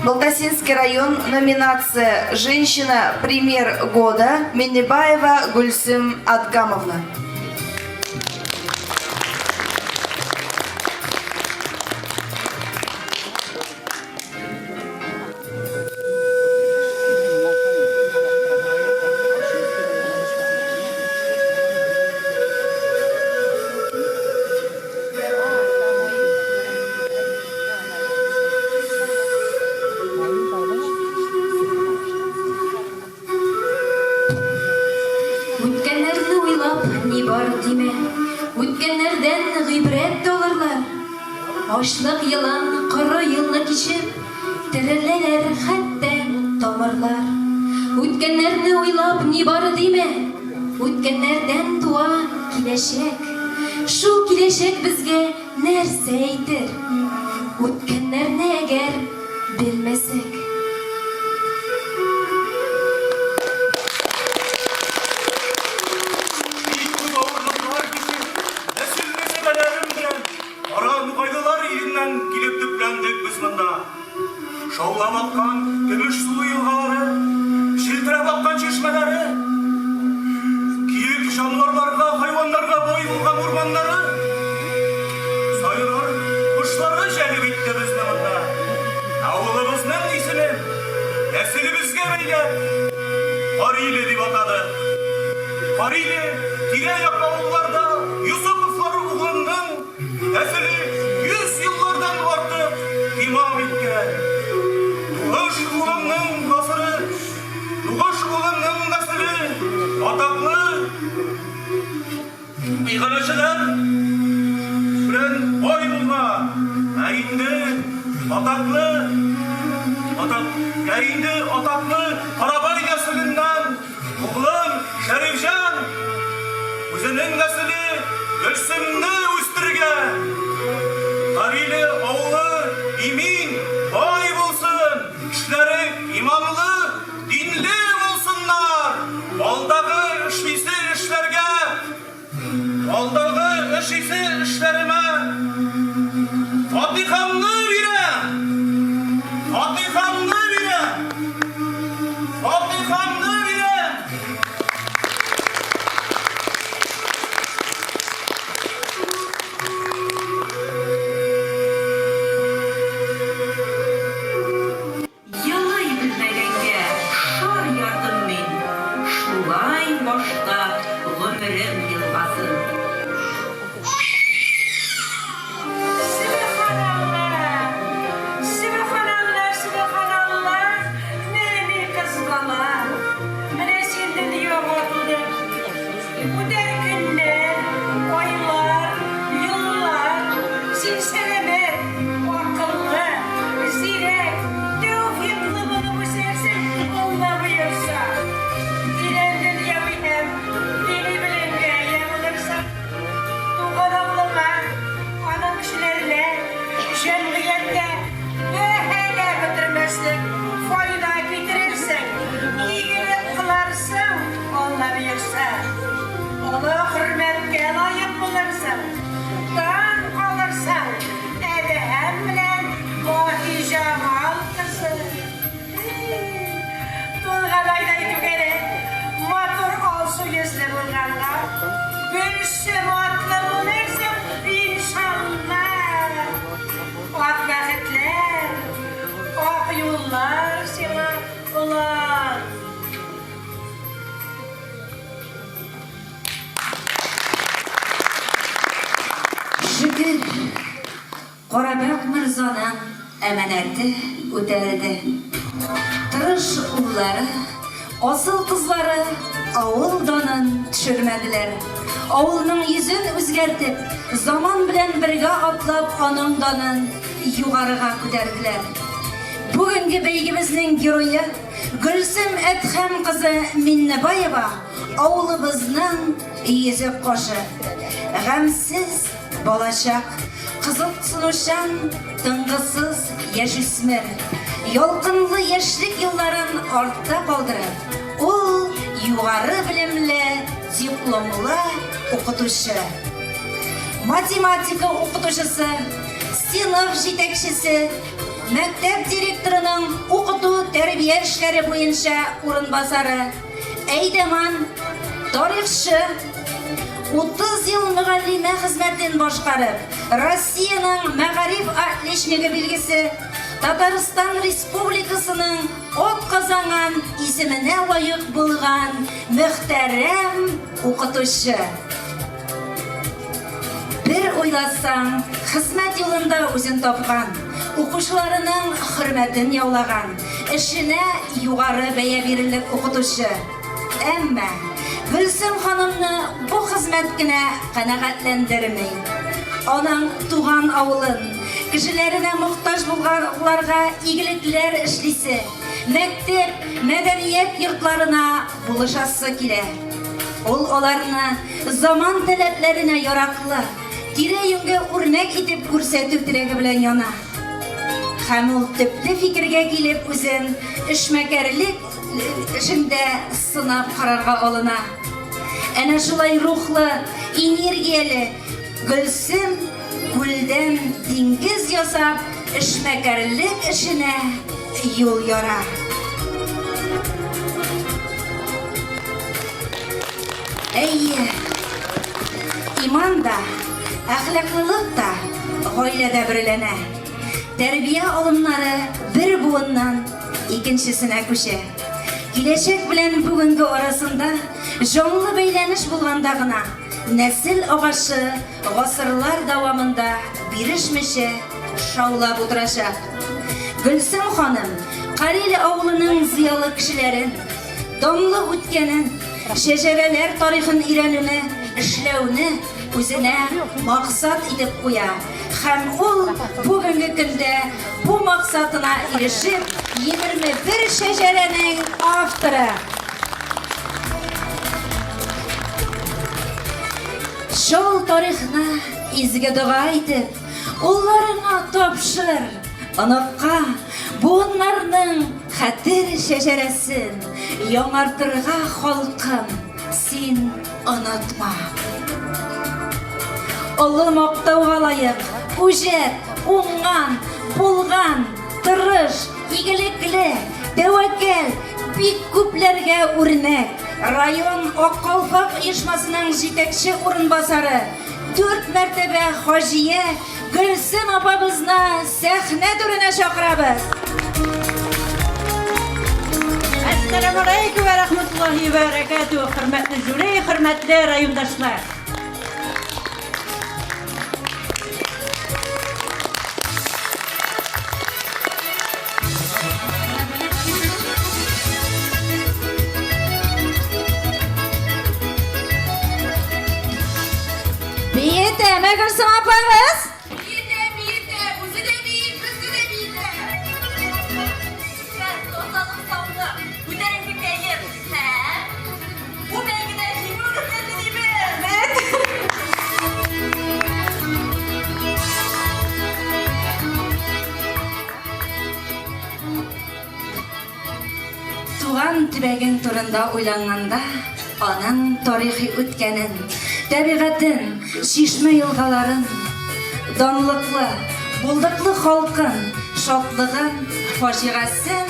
Балтасинский район, номинация «Женщина. Пример года» Миннебаева Гульсым Адгамовна. Үткәннәрне уйлап ни бар димә, Үткәннәрдән гыйбрәт алырлар. Ачлык елан коры елны кичеп, Тереләләр хәтта тамырлар. Үткәннәрне уйлап ни бар димә, Үткәннәрдән туа киләчәк. Шул киләчәк безгә нәрсә әйтер? Үткәннәрне әгәр белмәсәк. Бик күп авырлыклар кичеп, нәсел-нәсәбәләрем белән Кара нугайлылар иленнән килеп төпләндек без монда. Шаулап аккан көмеш сулы елгалары, челтерәп аккан чишмәләре. җанварларга, хайваннарга бай булган урманнары, сайрар кошлары җәлеп итте безне монда. Авылыбызның исемен нәселебезгә бәйләп, Кариле дип атадык. Кариле тирә-як авылларда Йосыповлар углының нәселе 100 еллардан артык имам иткән. Тугыш улымның гасыры, тугыш улымның нәселе атаклы Иганәчеләр белән бай булган, ә инде атаклы, атак, ә инде атаклы Карабай нәселеннән углым Шәрифҗан үзенең нәселе Гөлсемне үстергән. Кариле авылы имин, бай булсын, кешеләре иманлы, Динле булсыннар! Алдагы эшлисе эшләргә, алдагы эшлисе эшләремә фатихамны бирәм! Фатихамны бирәм! Фатихамны бирәм! Елый белмәгәнгә шар ярдым мин шулай башта гомерем елгасын. Сөбеханалла! Сөбеханалла, сөбеханалла, нәни кыз бала! Менә син дөньяга тудың. Үтәр көннәр, айлар, еллар, син сәламәт, акыллы, зирәк, тәүфыйклы булып үсәрсең, Алла боерса. Тирән дөньяви һәм дини белемгә ия булырсың. Туган авылыңа, аның кешеләренә, җәмгыятькә бәһаләп бетермәслек файда китерерсең, игелек кыларсың, Алла боерса. Олы хөрмәткә лаек булырсың, таң калырсың, Әдеһәм белән Маһиҗамал кызы. Тулган айдай түгәрәк, матур алсу йөзле булганга, Гөлсем атлы булырсың, иншалла. Ак бәхетләр, ак юллар сиңа, олан. Шөкер, Карабәк морзаның әманәте үтәлде. Тырыш уллары, асыл кызлары авыл данын төшермәделәр. Авылның йөзен үзгәртеп, заман белән бергә атлап аның данын югарыга күтәрделәр. Бүгенге бәйгебезнең герое, Гөлсем Әдһәм кызы Миннебаева авылыбызның йөзек кашы. Гамьсез балачак, кызыксынучан, тынгысыз яшүсмер. Ялкынлы яшьлек елларын артта калдырып, ул югары белемле, дипломлы укытучы. Математика укытучысы, сыйныф җитәкчесе, Мәктәп директорының укыту-тәрбия эшләре буенча урынбасары, әйдәман, тарихчы, 30 ел мөгаллимә хезмәтен башкарып, Россиянең мәгариф отличнигы билгесе, Татарстан Республикасының атказанган исеменә лаек булган мөхтәрәм укытучы. Бер уйласаң, хезмәт юлында үзен тапкан, укучыларының хөрмәтен яулаган, эшенә югары бәя бирерлек укытучы. Әмма Гөлсем ханымны бу хезмәт кенә канәгатьләндерми. Аның туган авылын, кешеләренә мохтаҗ булганларга игелекләр эшлисе, мәктәп, мәдәният йортларына булышасы килә. Ул аларны заман таләпләренә яраклы, тирә-юньгә үрнәк итеп күрсәтү теләге белән яна. Һәм ул төпле фикергә килеп үзен эшмәкәрлек эшендә сынап карарга алына. Әнә шулай рухлы, энергияле Гөлсем күлдән диңгез ясап, эшмәкәрлек эшенә юл яра. Әйе, иман да, әхлаклылык та гаиләдә бөреләнә. Тәрбия алымнары бер буыннан икенчесенә күчә. Киләчәк белән бүгенге арасында җанлы бәйләнеш булганда гына нәсел агачы гасырлар дәвамында бирешмичә шаулап утырачак. Гөлсем ханым Карель авылының зыялы кешеләрен, данлы үткәнен, шәҗәрәләр тарихын өйрәнүне, эшләүне үзенә максат итеп куя һәм ул бүгенге көндә бу максатына ирешеп, 21 шәҗәрәнең авторы. Шул тарихны изге дога итеп, улларыңа тапшыр, оныкка буыннарның хәтер шәҗәрәсен яңартырга халкым, син онытма. Олы мактауга лаек, үҗәт, уңган, булган, тырыш, игелекле, тәвәккәл, бик күпләргә үрнәк, район Ак калфак оешмасының җитәкче урынбасары, дүрт мәртәбә хаҗия Гөлсем апабызны сәхнә түренә чакырабыз. Әссәламу алейкум вә рахматуллахи вә бәрәкәтүһ, хөрмәтле жюри, хөрмәтле райондашлар. Биетәме Гөлсем апагыз? Биетә, биетә, үзе дә бии, безне дә биетә. Тазалык, саулык, күтәренке кәеф һәм бу бәйгедә җиңүегезне телибез! Туган төбәгең турында уйланганда, аның тарихи үткәнен, табигатен, чишмә-елгаларын, данлыклы, булдыклы халкын, шатлыгын, фаҗигасен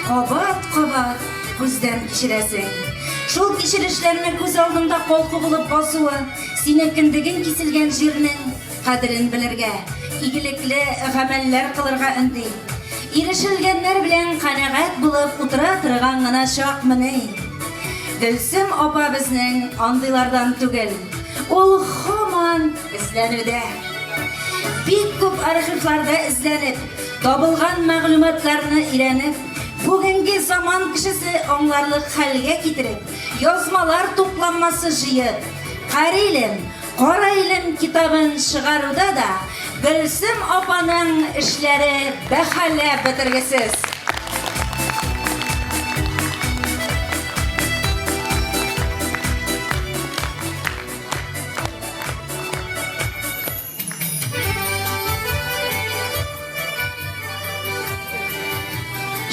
кабат-кабат күздән кичерәсең. Шул кичерешләрне күз алдында калку булып басуы, синең кендегең киселгән җирнең кадерен белергә, игелекле гамәлләр кылырга өнди. Ирешелгәннәр белән канәгать булып утыра торган гына чакмыни? Гөлсем апа безнең андыйлардан түгел. Ул һаман эзләнүдә. Бик күп архивларда эзләнеп, табылган мәгълүматларны өйрәнеп, бүгенге заман кешесе аңларлык хәлгә китереп, язмалар тупланмасы җыеп, Карилем, Кара илем китабын чыгаруда да Гөлсем апаның эшләре бәһаләп бетергесез.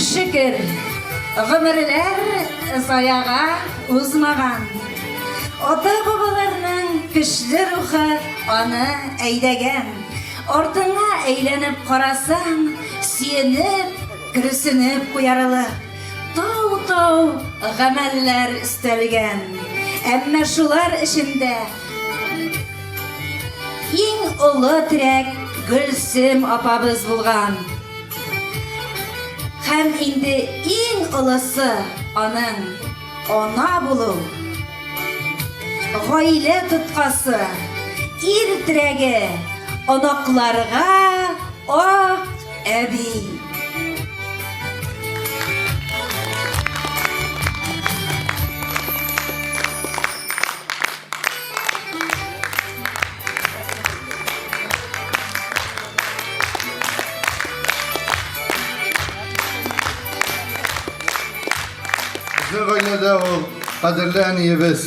Шөкер, гомерләр заяга узмаган. Ата-бабаларның көчле рухы аны әйдәгән. Артыңа әйләнеп карасаң, сөенеп, көрсенеп куярлык. Тау-тау гамәлләр өстәлгән. Әмма шулар эчендә Иң олы терәк Гөлсем апабыз булган. Һәм инде иң олысы аның ана булу. Гаилә тоткасы, ир терәге, оныкларга ак әби. Безнең гаиләдә ул кадерле әниебез.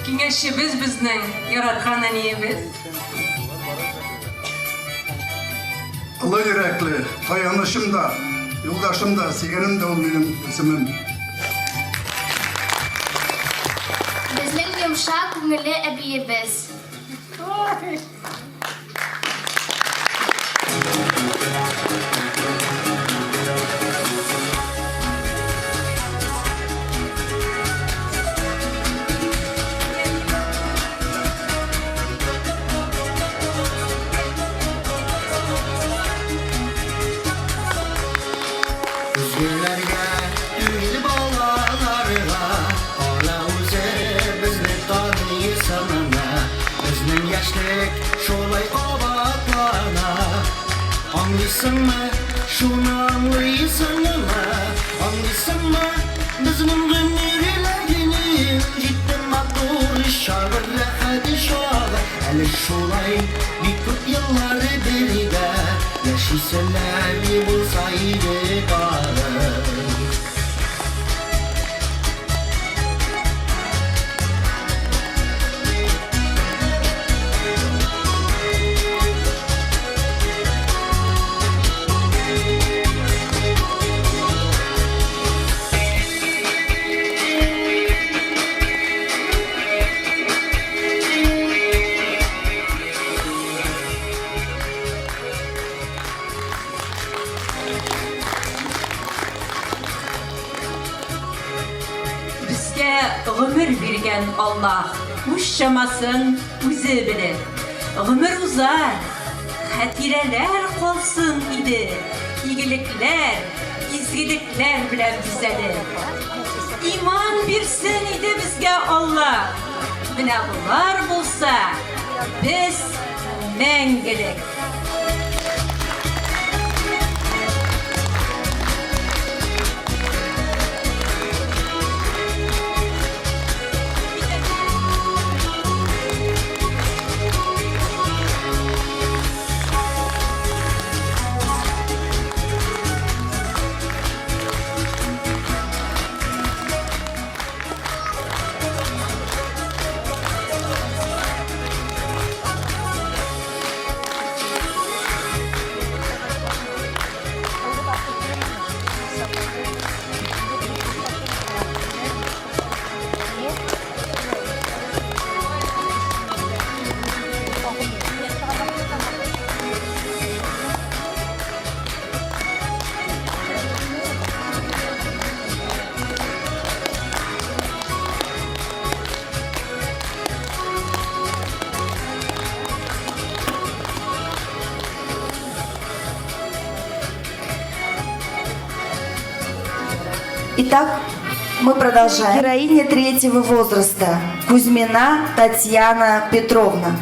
Киңәшчебез безнең, яраткан әниебез. Олы йөрәкле, таянычым да, юлдашым да, сөйгәнем дә ул минем исемем. Безнең йомшак күңелле әбиебез. Безнең яшьлек шулай кабатлана. Аңлыйсыңмы, шуны аңлыйсыңмы? Аңлыйсыңмы, безнең гомерләрнең җитте матур чагы, рәхәт чагы. Әле шулай бик күп еллар бергә яшиселәр булса иде тагын. Безгә гомер биргән Аллаһ үз чамасын үзе белер. Гомер узар, хатирәләр калсын иде, игелекләр, изгелекләр белән бизәлеп. Иман бирсен иде безгә Аллаһ. Менә болар булса, без мәңгелек. Итак, мы продолжаем. Героиня третьего возраста Кузьмина Татьяна Петровна.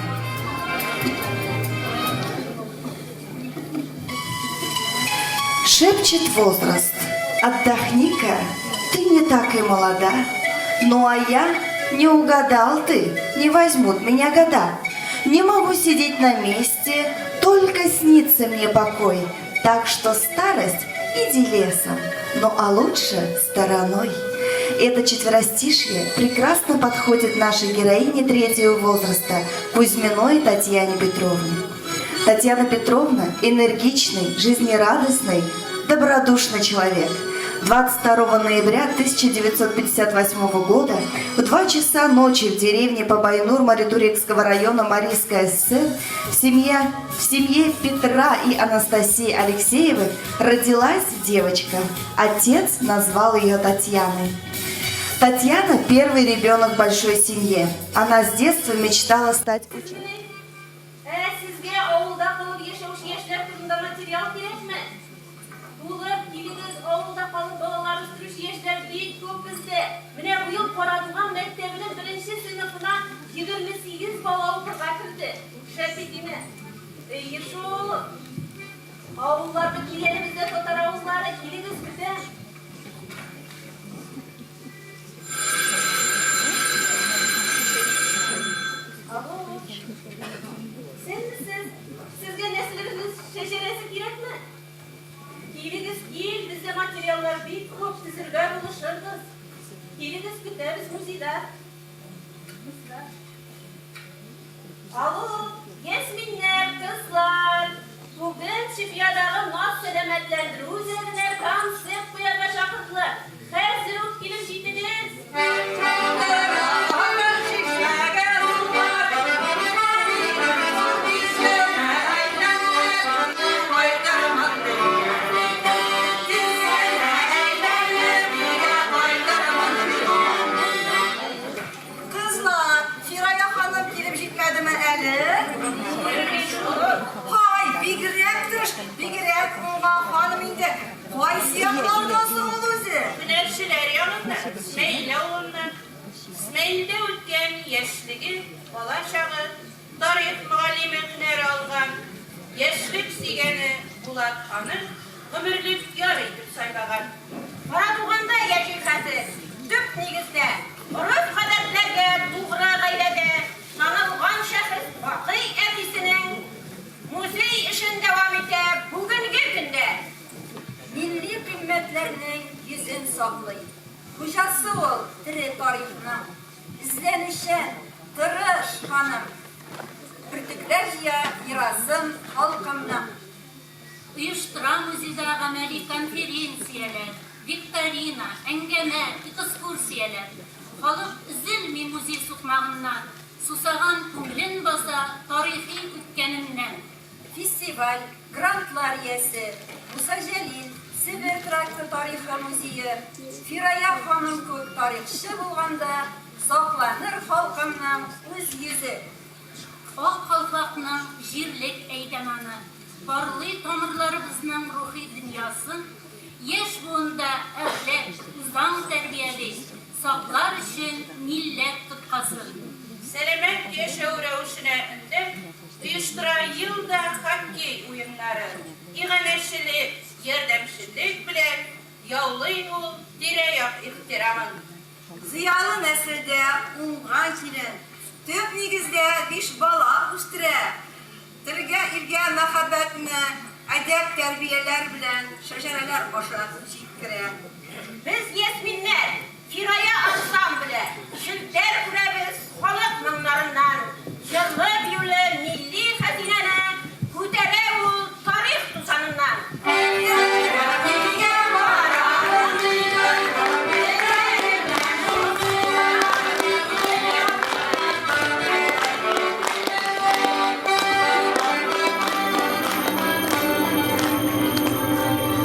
Шепчет возраст, отдохни-ка, ты не так и молода. Ну а я не угадал ты, не возьмут меня года. Не могу сидеть на месте, только снится мне покой. Так что старость иди лесом, ну а лучше стороной. Это четверостишье прекрасно подходит нашей героине третьего возраста Кузьминой Татьяне Петровне. Татьяна Петровна – энергичный, жизнерадостный, добродушный человек. 22 ноября 1958 года в 2 часа ночи в деревне Бабайнур Маритурекского района Марийская ССР в семье, в семье Петра и Анастасии Алексеевых родилась девочка. Отец назвал ее Татьяной. Татьяна – первый ребенок в большой семье. Она с детства мечтала стать учителем. Ә сезгә авылда калып яшәүче яшьләр турында материал кирәкме? Булыр, килегез, авылда калып балалар үстерүче яшьләр бик күп бездә. Менә быел Карадуган мәктәбенең беренче сыйныфына 28 бала укырга керде. Шәп бит, димә? Әйе шул. Авылларны кил әле бездә татар авыллары, килегез, көтәм. Алло. Сез, сезгә нәселегезнең шәҗәрәсе кирәкме? Килегез, кил, бездә материаллар бик күп, төзергә булышырбыз. Килегез, көтәбез музейда. Алло, Ясминнәр, кызлар! Бүген Чепьядагы Наз сәламәтләндерү үзәгенә концерт куярга чакырдылар. Хәзер үк килеп җитегез! Кызлар, Фирая ханым килеп җитмәдеме әле? Һай, бигрәк тырыш, бигрәк уңган ханым инде. Кайсы якларда соң ул үзе? Һөнәрчеләр янында, Смәел авылыннан. Смәелдә үткән яшьлеге, бала чагы, Яшьлек сөйгәне Булат аны гомерлек яры итеп сайлаган. Карадуганда яши хәзер. Төп нигездә, гореф-гадәтләргә тугры гаиләдә танылган шәхес Бакый әтисенең музей эшен дәвам итә бүгенге көндә. Милли кыйммәтләрнең йөзен саклый. Хуҗасы ул тере тарихның. Эзләнүчән, тырыш ханым. Бөртекләр җыя мирасын халкымның. Оештыра музейда гамәли конференцияләр, викторина, әңгәмә, экскурсияләр. Халык өзелми музей сукмагыннан, сусаган күңелен баса тарихи үткәненнән. Фестиваль, грантлар иясе, Муса Җәлил, Себер тракты тарихы музее, Фирая ханым күк тарихчы булганда, сакланыр халкымның үз йөзе. Ак калфакның җирлек әйдәманы, барлый тамырларыбызның рухи дөньясын, яшь буында әхлак, үзаң тәрбияли, саклар өчен милләт тоткасын. Сәламәт яшәү рәвешенә өндәп, оештыра ел да хоккей уеннары. Иганәчелек, ярдәмчеллек белән яулый ул тирә-як ихтирамын. Зыялы нәселдә уңган килен. Төп нигездә биш бала үстерә. Телгә, илгә мәхәббәтне әдәп-тәрбияләр белән шәҗәрәләр аша җиткерә. Без, Ясминнәр, Фирая ансамбле, челтәр үрәбез халык моңнарыннан. Җырлы-биюле милли хәзинәне күтәрә ул тарих тузаныннан.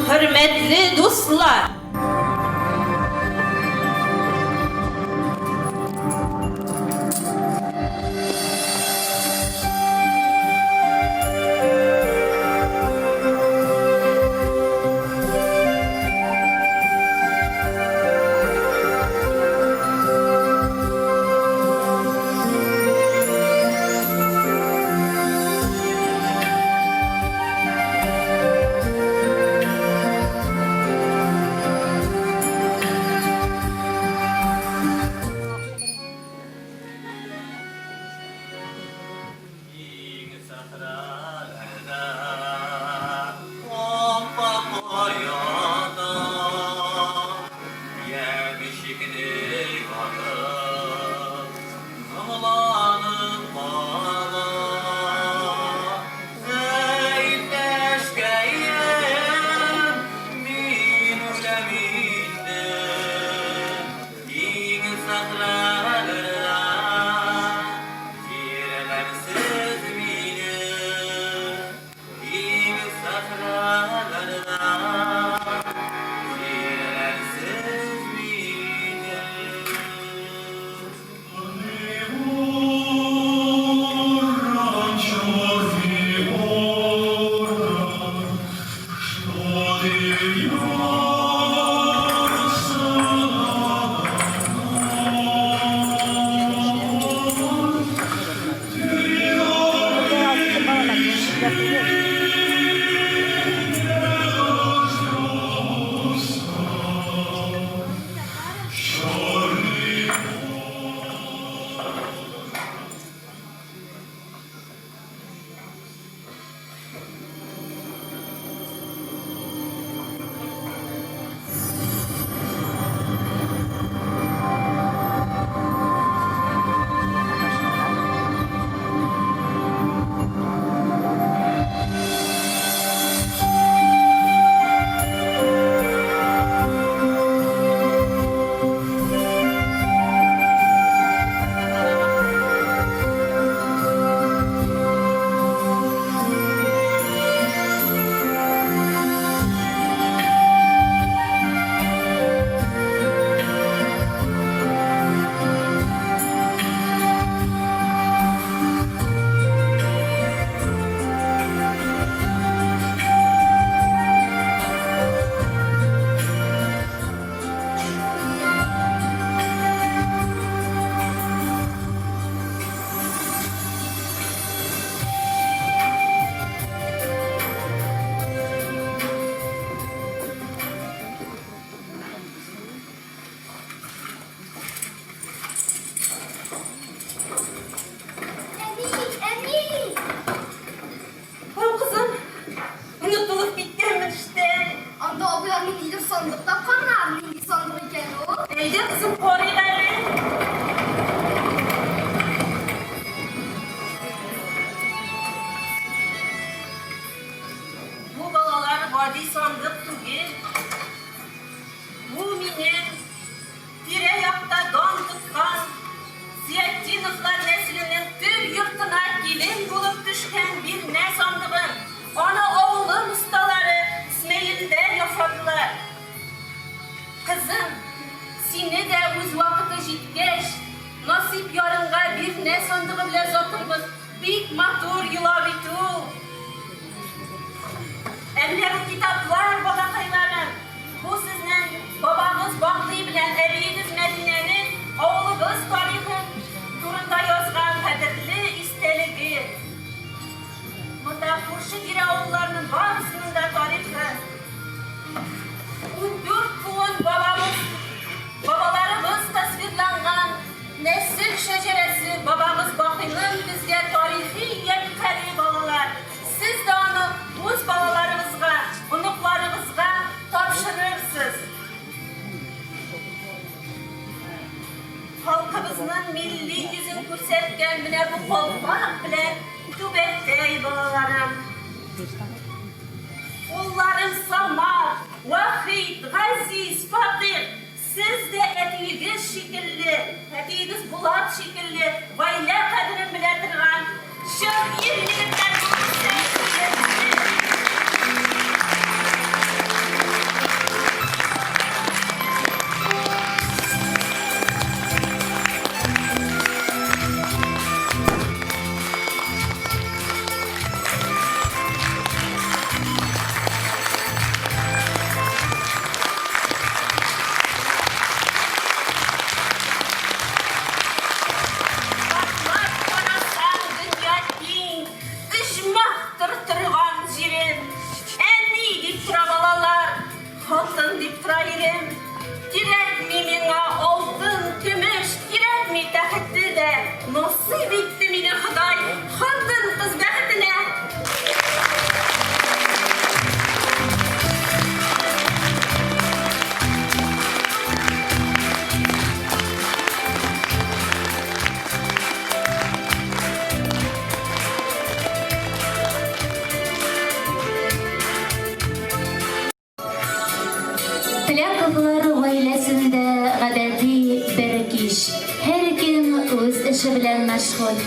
Хөрмәтле дуслар! гади сандык түгел. Бу минем тирә-якта дан тоткан Зиятдиновлар нәселенең төп йортына килен булып төшкән бирнә сандыгым. Аны авылым осталары Смәелдә ясадылар. Кызым, сине дә үз вакыты җиткәч, насыйп ярыңга бирнә сандыгы белән озатырбыз. Бик матур йола бит ул. Ә менә бу китаплар, балакайларым, бу сезнең бабагыз Бакый белән әбиегез Мәдинәнең авылыбыз тарихы турында язган кадерле истәлеге. Монда күрше-тирә авылларның барысының да тарихы. 14 буын бабабыз, бабаларыбыз тасвирланган нәсел шәҗәрәсе бабагыз Бакыйның безгә тарихи ядкаре, балалар. Сез дә аны үз балаларыгызга, оныкларыгызга тапшырырсыз. Халкыбызның милли йөзен күрсәткән менә бу калфак белән түбәтәй, балаларым. Улларым Самат, Вахит, Газиз, Фатыйх, сез дә әтиегез шикелле, әтиегез Булат шикелле гаилә кадерен белә торган чын ир-егетләр булып үсәрсез. Башлап карасаң, дөнья киң, оҗмахтыр торган җирем. Әни дип тора балалар, хатын дип тора ирем. Кирәкми миңа алтын, көмеш, кирәкми тәхете дә. Насыйп итте мине Ходай хатын-кыз бәхетенә. Тляковлар гаиләсендә гадәти бер кич. Һәркем үз эше белән мәшгуль.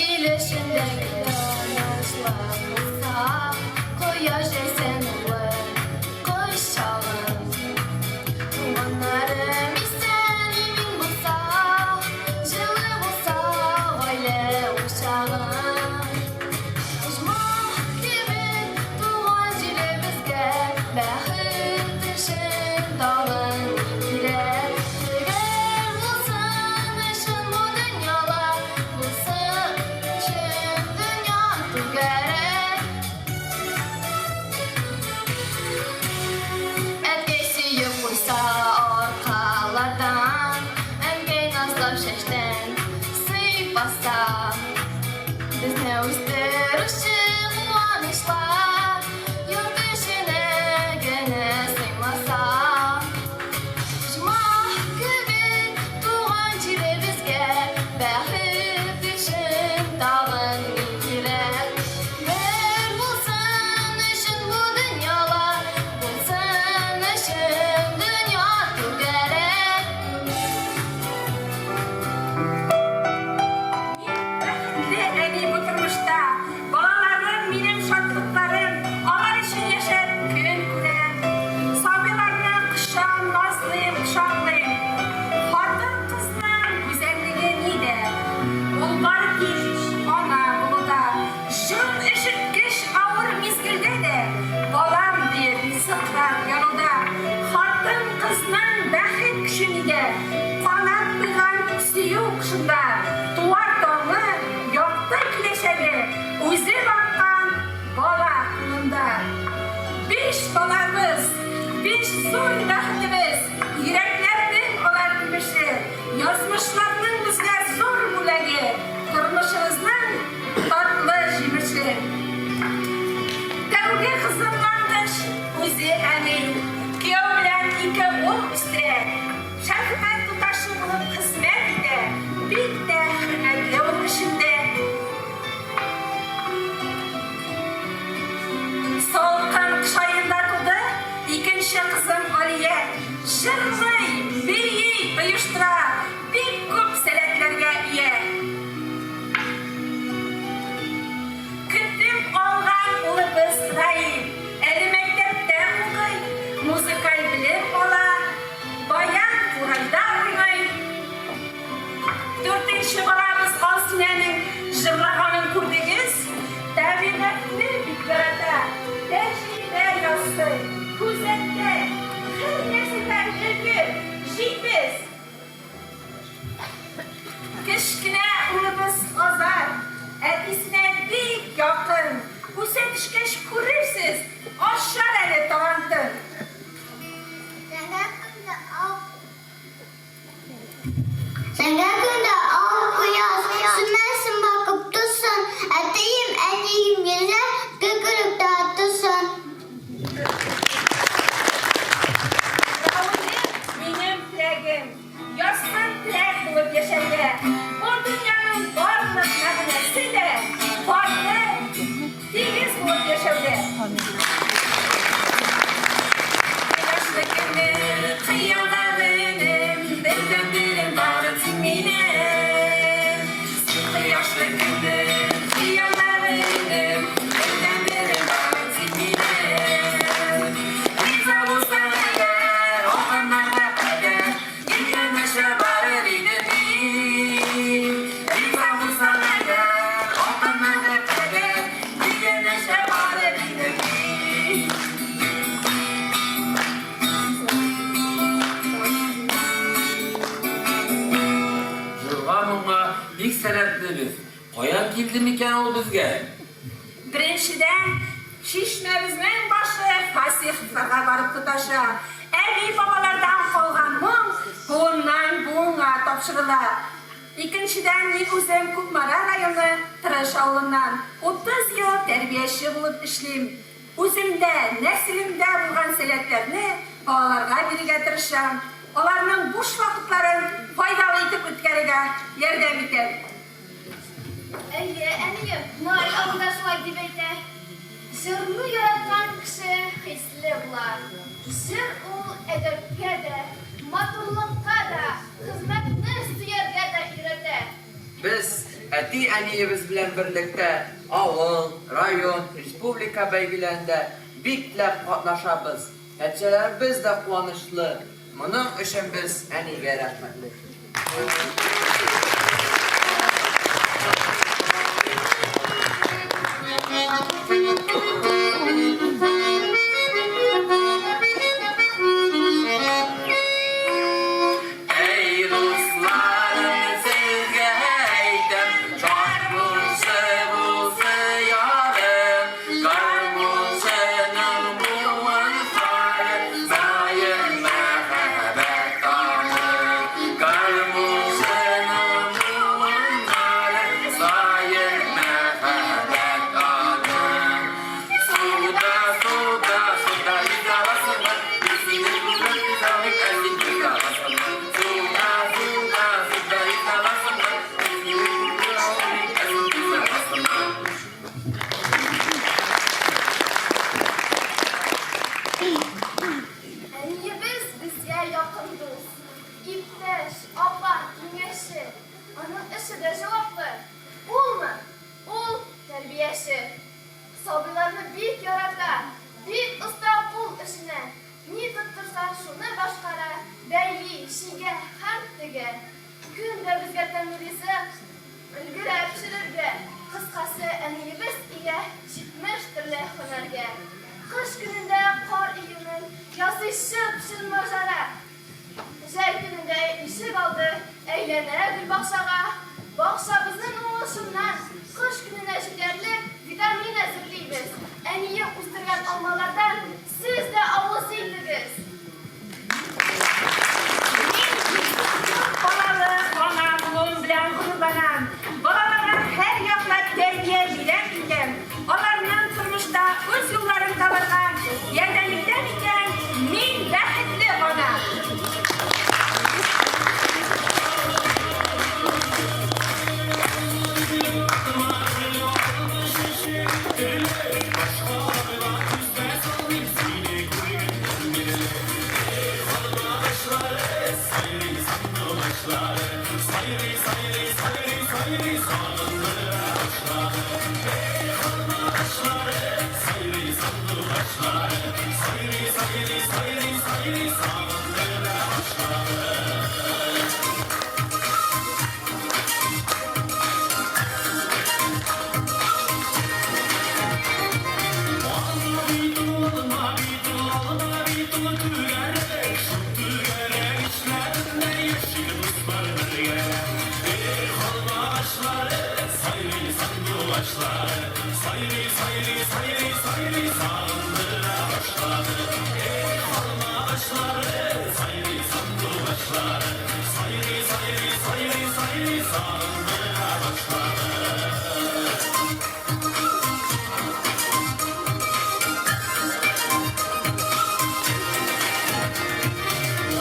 Ил эчендәге тынычлык булса, кояш җәйсә нурлы кочагын. Туганнарым исән-имин булса, җылы булса гаилә учагым. Оҗмах кебек туган җиребезгә бәхет өчен тагын ни кирәк? Төгәл булсын өчен бу дөньялар, булсын өчен дөнья түгәрәк. Әткәй сөеп куйса аркалардан, Әнкәй назлап чәчтән сыйпаса, Безне үстерүче куанычлар Йорт эченә генә сыймаса. Оҗмах кебек туган җиребезгә Бәхет өчен тагын ни кирәк? Бер булсын өчен бу дөньялар, Булсын өчен дөнья түгәрәк. Мин бәхетле әни бу тормышта. Балаларым, минем шатлыкларым, алар өчен яшәп көн күрәм. Сабыйларны кочам, назлыйм, кочаклыйм. Хатын-кызның гүзәллеге нидә? Ул бары тик ана булуда. Җан өшеткеч авыр мизгелдә дә балам диеп сыкрап януда. Хатын-кызның бәхет көче нидә? Канат куйган сөю кошында. Туар таңы, якты киләчәге үзе баккан бала кулында. Биш балабыз, биш зур бәхетебез, йөрәкләрнең алар көмеше, язмышларның безгә зур бүләге, тормышыбызның татлы җимеше. Тәүге кызым Ландыш үзе әни, кияү белән ике ул үстерә. Шәфкать туташы булып хезмәт итә, бик тә. абзый, күзәтә, һәр нәрсәгә өлгер, җитез. Кечкенә улыбыз Азат әтисенә бик якын. Үсә төшкәч күрерсез, ачар әле талантын. Зәңгәр күлдә ал Зәңгәр күлдә ал кояш, Сүнмәсен балкып торсын, Әтием, әнием йөзә, Көлкелек тә торсын. Равилем, минем теләгем, Язсын теләк булып яшәргә. Бу дөньяның барлык мәгънәсе дә Парлы, тигез булып яшәүдә. Кояшлы көнем, хыяллар өнем, Бердәнберем бары син минем. Син кояшлы көнем, хыяллар өнем, Бердәнберем бары син минем. Риза булсаң әгәр, алтыннарга кадәр, Гел янәшә барыр идем мин. Риза булсаң әгәр, алтыннарга кадәр, Гел янәшә барыр идем мин. Җырга-моңга бик сәләтле без. Каян килде микән ул безгә? Беренчедән, чишмәбезнең башы Фасиховларга барып тоташа. Әби-бабалардан калган моң буыннан-буынга тапшырыла. Икенчедән, мин үзем Кукмара районы Тырыш авылыннан, 30 ел тәрбияче булып эшлим. Үземдә, нәселемдә булган сәләтләрне балаларга бирергә тырышам, аларның буш вакытларын файдалы итеп үткәрергә ярдәм итәм. Әйе, әнием, Наил абый да шулай дип әйтә. Җырны яраткан кеше хисле була. Җыр ул әдәпкә дә, матурлыкка да, хезмәтне сөяргә дә өйрәтә. Без әти-әниебез белән берлектә авыл, район, республика бәйгеләрендә бик теләп катнашабыз. Нәтиҗәләребез дә куанычлы. Моның өчен без әнигә рәхмәтле. Әй, дусларым, сезгә әйтәм, Гармунчы булсы ярым, Гармунчының буыннары Саен мәхәббәт тамыр. Гармунчының буыннары Саен мәхәббәт тамыр. Суда, суда, суда йөзә аласыңмы? Мин сине күреп йөзә алмыйм, ә син йөзә аласыңмы? Суда, суда, суда йөзә аласыңмы? Мин сине күреп алмыйм, ә син йөзә аласыңмы? Әниебез безгә якын дус, иптәш, апа, киңәшче. Аның эше дә җаваплы. Улмы? Ул, тәрбияче. Сабыйларны бик ярата, бик оста кул эшенә. Ни тоттырса, шуны башкара, бәйли, чигә һәм тегә. Көн дә безгә тәмле ризык өлгерә пешерергә. Кыскасы, әниебез ия 70 төрле һөнәргә. Кыш көнендә кар өемен ясый чып-чын маҗара. Җәй көнендә ишек алды әйләнә гөлбакчага. Бакчабызның уңышыннан кыш көненә җитәрлек витамин әзерлибез. Әнием үстергән алмалардан сез дә авыз итегез! Мин күп балалы ана булуым белән горурланам. Балаларга һәр яклап тәрбия бирәм икән, аларның тормышта үз юлларын табарга ярдәм итәм икән, мин бәхетле ана. сандугачлары Сайрый, сайрый, сайрый, сайрый сагындыра башлады.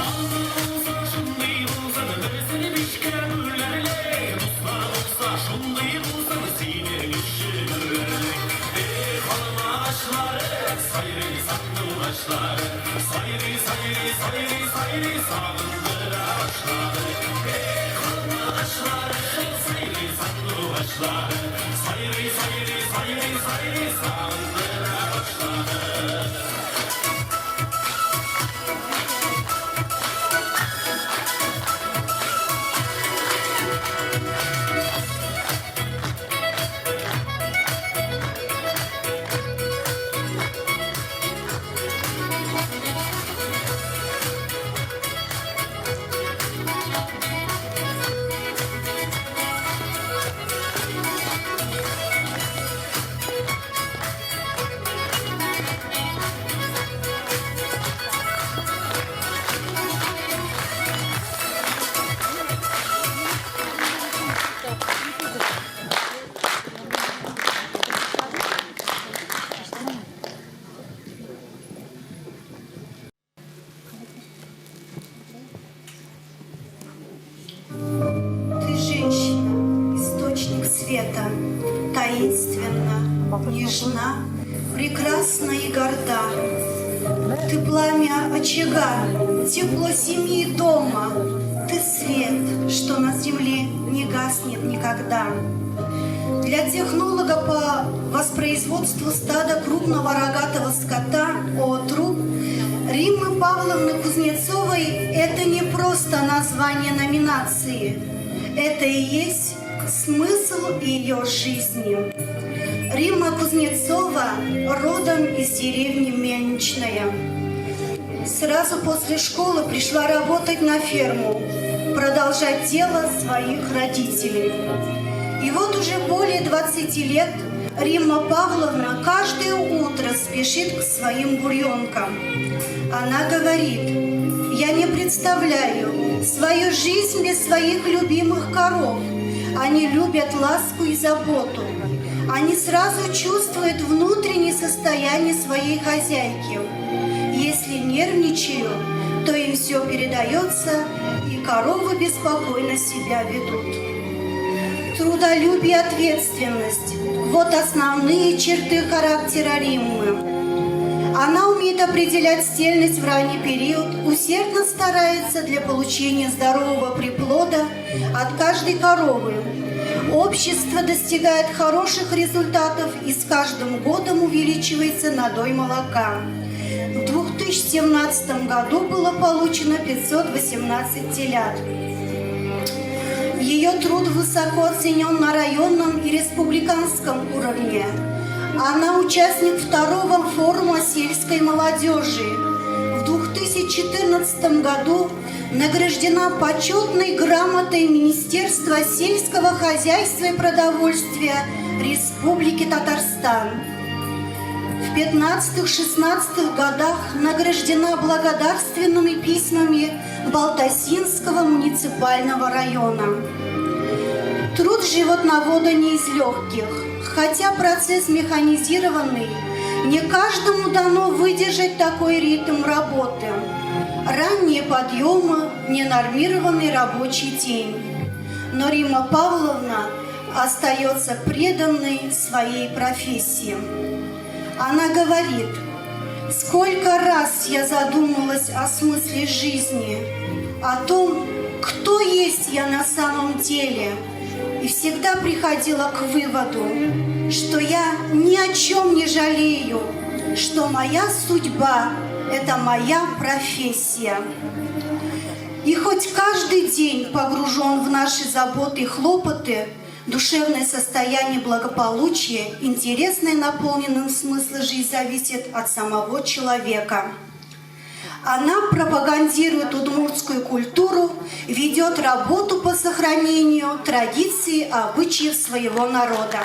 Алды булса шундый булсын, берсен бишкә бүләрлек, Дуслар булса шундый булсын, синең өчен үләрлек. Эх, алмагачлары, сайрый сандугачлары, Сайрый, сайрый, сайрый, сайрый сагындыра башлады. Эх, алмагачлары, сайрый сандугачлары, Сайрый, сайрый, сайрый, сайрый сагындыра башлады. Ты женщина, источник света, таинственна, нежна, прекрасна и горда. Ты пламя очага, тепло семьи и дома. Ты свет, что на земле не гаснет никогда. Для технолога по воспроизводству стада крупного рогатого скота ООО Риммы Павловны Кузнецовой это не просто название номинации. Это и есть смысл ее жизни. Римма Кузнецова родом из деревни Мельничная. Сразу после школы пришла работать на ферму, продолжать дело своих родителей. И вот уже более 20 лет Римма Павловна каждое утро спешит к своим буренкам. Она говорит: «Я не представляю свою жизнь без своих любимых коров. Они любят ласку и заботу. Они сразу чувствуют внутреннее состояние своей хозяйки. Если нервничаю, то им все передается, и коровы беспокойно себя ведут». Трудолюбие и ответственность – вот основные черты характера Риммы. Она умеет определять стельность в ранний период, усердно старается для получения здорового приплода от каждой коровы. Общество достигает хороших результатов и с каждым годом увеличивается надой молока. В 2017 году было получено 518 телят. Ее труд высоко оценен на районном и республиканском уровне. Она участник второго форума сельской молодежи. В 2014 году награждена почетной грамотой Министерства сельского хозяйства и продовольствия Республики Татарстан. В 15-16 годах награждена благодарственными письмами Балтасинского муниципального района. Труд животновода не из легких, хотя процесс механизированный, не каждому дано выдержать такой ритм работы. Ранние подъемы, ненормированный рабочий день. Но Римма Павловна остается преданной своей профессии. Она говорит: «Сколько раз я задумалась о смысле жизни, о том, кто есть я на самом деле, и всегда приходила к выводу, что я ни о чем не жалею, что моя судьба – это моя профессия». И хоть каждый день погружен в наши заботы и хлопоты, душевное состояние благополучия, интересное наполненным смыслом жизнь зависит от самого человека. Она пропагандирует удмуртскую культуру, ведет работу по сохранению традиций и обычаев своего народа.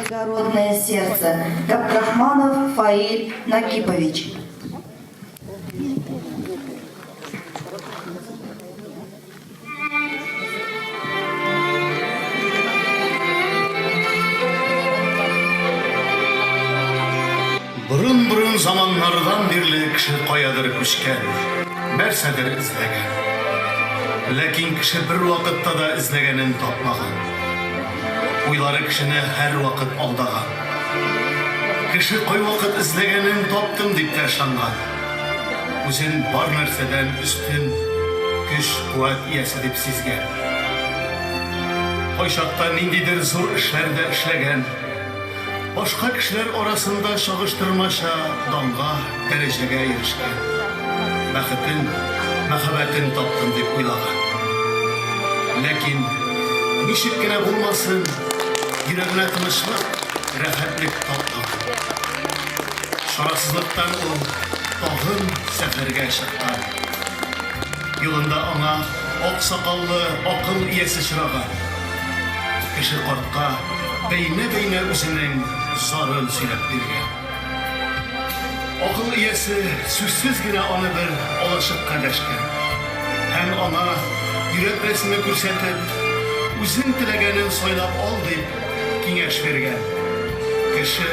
благородное сердце Габдрахманов Фаиль Накипович. Борын-борын заманнардан бирле кеше каядыр күчкән, нәрсәдер эзләгән. Ләкин кеше бервакытта да эзләгәнен тапмаган. Уйлары кешене һәрвакыт алдаган. Кеше кайвакыт эзләгәнен таптым дип тә ышанган. Үзен бар нәрсәдән өстен, көч-куәт иясе дип сизгән. Кайчакта ниндидер зур эшләр дә эшләгән. Башка кешеләр арасында чагыштырмача данга, дәрәҗәгә ирешкән. Бәхетен, мәхәббәтен таптым дип уйлаган. Ләкин, ничек кенә булмасын, йөрәгенә тынычлык, рәхәтлек тапмаган. Чарасызлыктан ул тагын сәфәргә чыккан. Юлында аңа ак сакаллы акыл иясе очраган. Кеше картка бәйнә-бәйнә үзенең зарын сөйләп биргән. Акыл иясе сүзсез генә аны бер алачыкка дәшкән һәм аңа йөрәк рәсеме күрсәтеп, үзең теләгәнен сайлап ал дип киңәш биргән. Кеше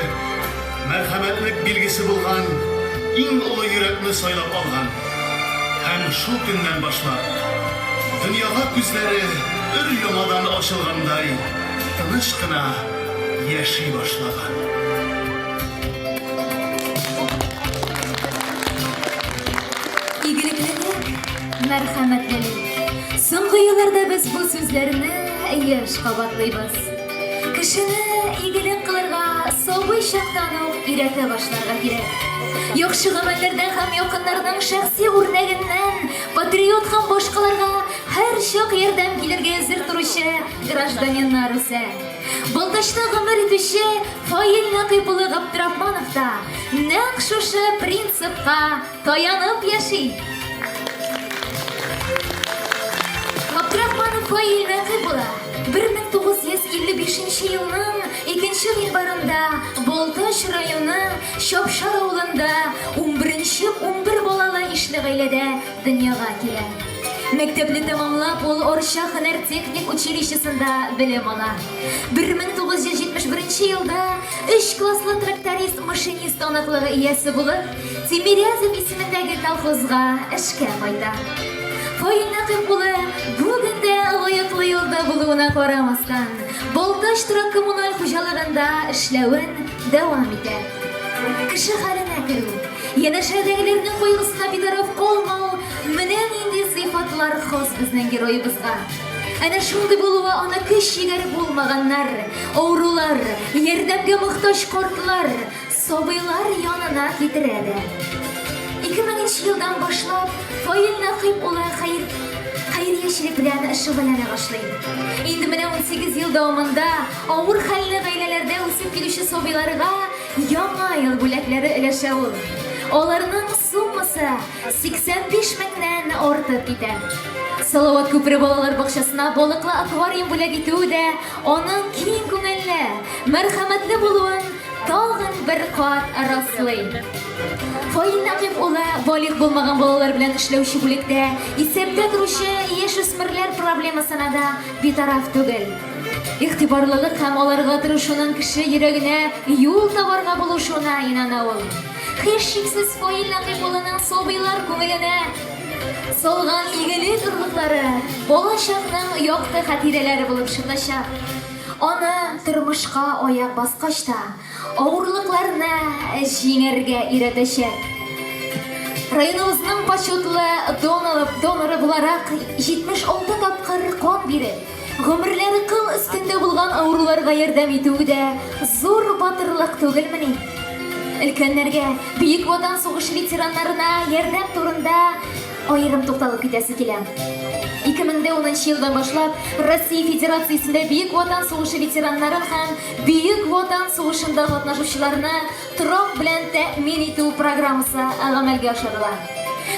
мәрхәмәтлек билгесе булган иң олы йөрәкне сайлап алган. Һәм шул көннән башлап, дөньяга күзләре өр-яңадан ачылгандай, тыныч кына яши башлаган. Игелеклелек, мәрхәмәтлелек. Соңгы елларда без бу сүзләрне еш кабатлыйбыз. Кешене игелек кылырга сабый чактан ук өйрәтә башларга кирәк. Яхшы гамәлләрдән һәм якыннарның шәхси үрнәгеннән патриот һәм башкаларга һәрчак ярдәм килергә әзер торучы гражданиннар үсә. Балтачта гомер итүче Фаил Нәкыйп улы Габдрахманов та нәкъ шушы принципка таянып яши. Габдрахманов Фаил Нәкыйп улы 1955 елның 2 гыйнварында Балтач районы Чапшар авылында унберенче 11 балалы ишле гаиләдә дөньяга килә. Мәктәпне тәмамлап, ул Арча һөнәр-техник училищесында белем ала. 1971 елда өч класслы тракторист-машинист таныклыгы иясе булып, Тимирязев исемендәге колхозга эшкә кайта. Фаил Нәкыйп улы бүген дә лаеклы ялда булуына карамастан, Балтач торак-коммуналь хуҗалыгында эшләвен дәвам итә. Кеше хәленә керү, янәшәдәгеләрнең кайгысына битараф калмау, менә нинди сыйфатлар хас безнең героебызга. Әнә шундый булуы аны көч-егәре булмаганнар, авырулар, ярдәмгә мохтаҗ картлар, сабыйлар янына китерә дә. 2000 нче елдан башлап Фаил Нәкыйп улы хәер хәйриячелек белән шөгыльләнә башлый. Инде менә 18 ел дәвамында авыр хәлле гаиләләрдә үсеп килүче сабыйларга Яңа ел бүләкләре өләшә ул. Аларның суммасы 85 меңнән артып китә. Салават күпере балалар бакчасына балыклы аквариум бүләк итүе дә аның киң күңелле, мәрхәмәтле булуын тагын бер кат раслый. Фаил Нәкыйп улы балигъ булмаган балалар белән эшләүче бүлектә исәптә торучы яшүсмерләр проблемасына да битараф түгел. Игътибарлылык һәм аларга тырышуның кеше йөрәгенә юл табарга булышуына инана ул. Һичшиксез Фаил Нәкыйп улының сабыйлар күңеленә салган игелек орлыклары балачакның якты хатирәләре булып шытачак. Аны тормышка аяк баскач та, авырлыкларны җиңәргә өйрәтәчәк. Районыбызның почетлы доноры буларак 76 тапкыр кан биреп, гомерләре кыл өстендә булган авыруларга ярдәм итүе дә зур батырлык түгелмени? Өлкәннәргә, Бөек Ватан сугышы ветераннарына ярдәм турында аерым тукталып китәсе килә. 2010 нчы елдан башлап Россия Федерациясендә Бөек Ватан сугышы ветераннарын һәм Бөек Ватан сугышында катнашучыларны торак белән тәэмин итү программасы гамәлгә ашырыла.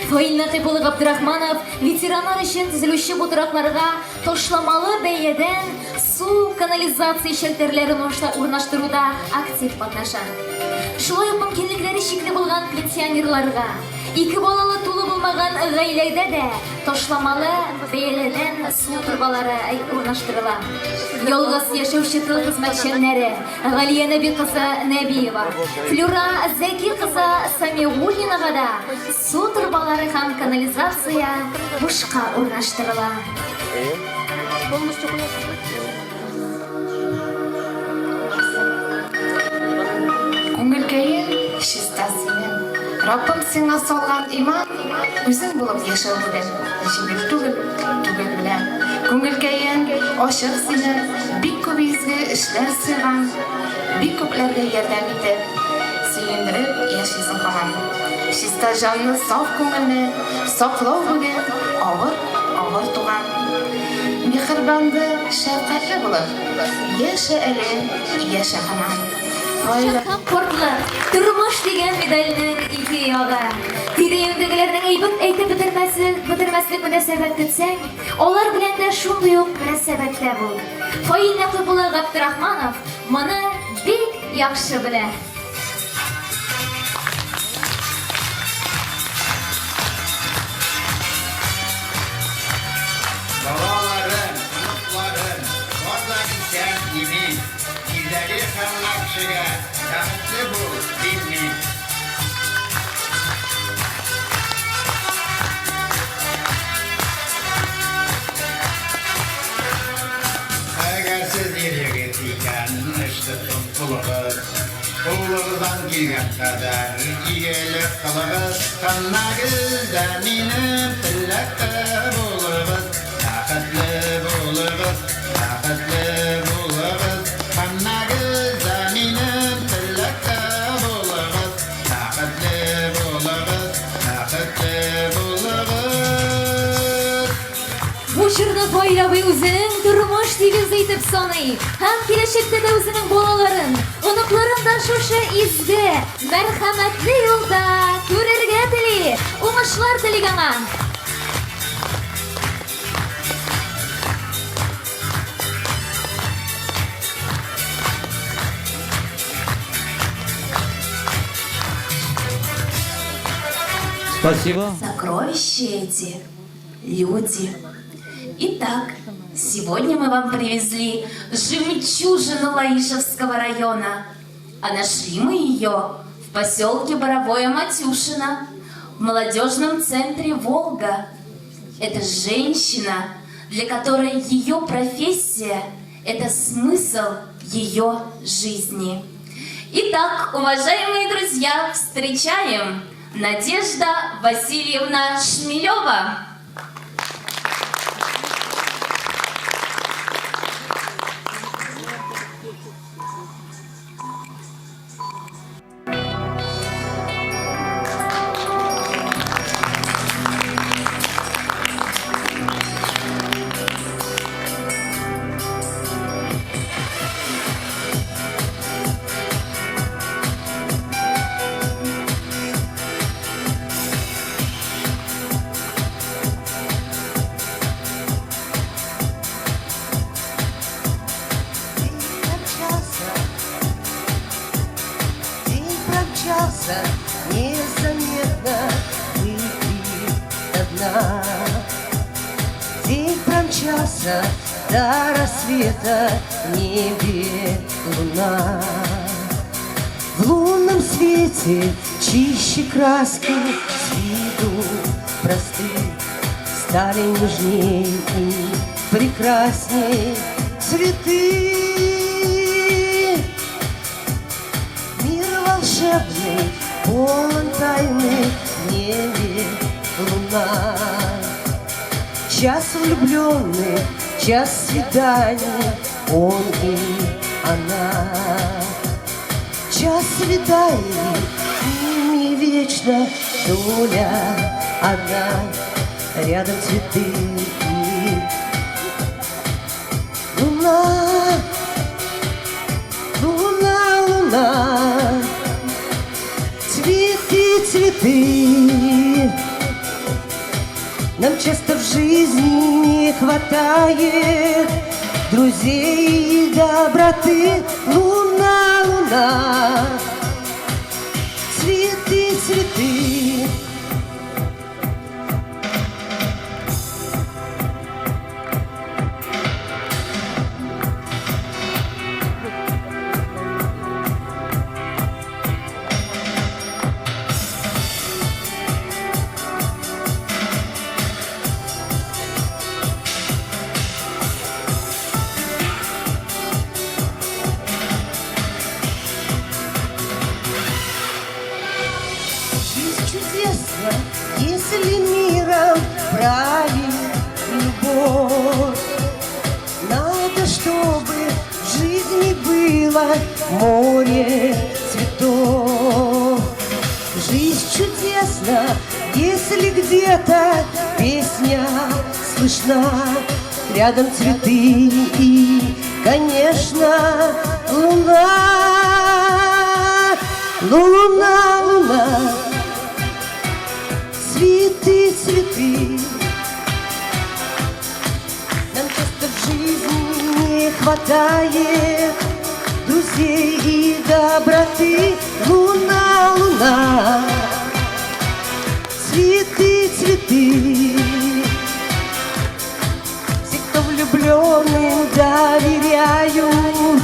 Фаил Нәкыйп улы Габдрахманов ветераннар өчен төзелүче бу торакларга ташламалы бәядән су канализация челтәрләрен урнаштыруда актив катнаша. Шулай ук мөмкинлекләре чикле булган пенсионерларга, ике балалы тулы булмаган гаиләдә дә ташламалы бәяләрдән су торбалары урнаштырыла. Ялгыз яшәүче тыл хезмәтчәннәре Галия Нәби кызы Нәбиева, Флюра Зәки кызы Самигуллинага да су торбалары һәм канализация бушка урнаштырыла. Полностью куясызмы? Күңелкәең чиста синең. Раббым сиңа салган иман, Үзең булып яшәү бүген Җиңел түгел, түгел беләм. Күңелкәең ачык синең, Бик күп изге эшләр сыйган, Бик күпләргә ярдәм итеп, Сөендереп яшисең һаман. Чиста җанны, саф күңелне Саклау бүген авыр, авыр туган. Миһербанлы, шәфкатьле булып, Яшә әле, яшә һаман. Гаилә. Һәм картлык, тормыш дигән медальнең ике ягы. Тирә-юньдәгеләрнең әйбәт әйтеп бетермәслек, бетермәслек мөнәсәбәт көтсәң, алар белән дә шундый ук мөнәсәбәттә бул. Фаил Нәкыйп улы Габдрахманов моны бик яхшы белә. Балаларым, оныкларым, бар да исән, имин. Илдәге һәммә кешегә бәхетле бул, дим мин. Әгәр сез ир-егет икән, эш тотып булыгыз. Кулыгыздан килгән кадәр игелек кылыгыз. Һәммәгез дә минем теләктә булыгыз. Бәхетле булыгыз, бәхетле булыгыз. Һәммәгез дә минем теләктә булыгыз. Бәхетле булыгыз, бәхетле булыгыз. Бу чорны Фаил абый үзенең тормыш девизы итеп саный һәм киләчәктә дә үзенең балаларын, оныкларын да шушы изге, мәрхәмәтле юлда күрергә тели. Уңышлар телик аңа! Спасибо. Сокровища эти люди. Итак, сегодня мы вам привезли жемчужину Лаишевского района. А нашли мы ее в поселке Боровое Матюшино, в молодежном центре «Волга». Это женщина, для которой ее профессия – это смысл ее жизни. Итак, уважаемые друзья, встречаем Надежда Васильевна Шмелева. День промчался незаметно, выпив до дна. День промчался до рассвета, в небе луна. В лунном свете чище краски с виду просты Стали нежней и прекрасней цветы. Мир волшебный, полон тайны, в небе луна. Час влюбленных, час свиданий, он и она. Час свиданий, ими вечно доля одна. Рядом цветы и луна, луна, луна. Цветы, цветы. Нам часто в жизни не хватает друзей и доброты. Луна, луна, цветы, цветы. Жизнь чудесна, если миром правит любовь. Надо, чтобы в жизни было море цветов. Жизнь чудесна, если где-то песня слышна, рядом цветы и, конечно, луна. Луна, луна, цветы, цветы. Нам часто в жизни не хватает друзей и доброты. Луна, луна, цветы, цветы. Все, кто влюбленным доверяют,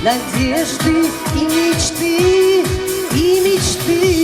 надежды и мечты, и мечты.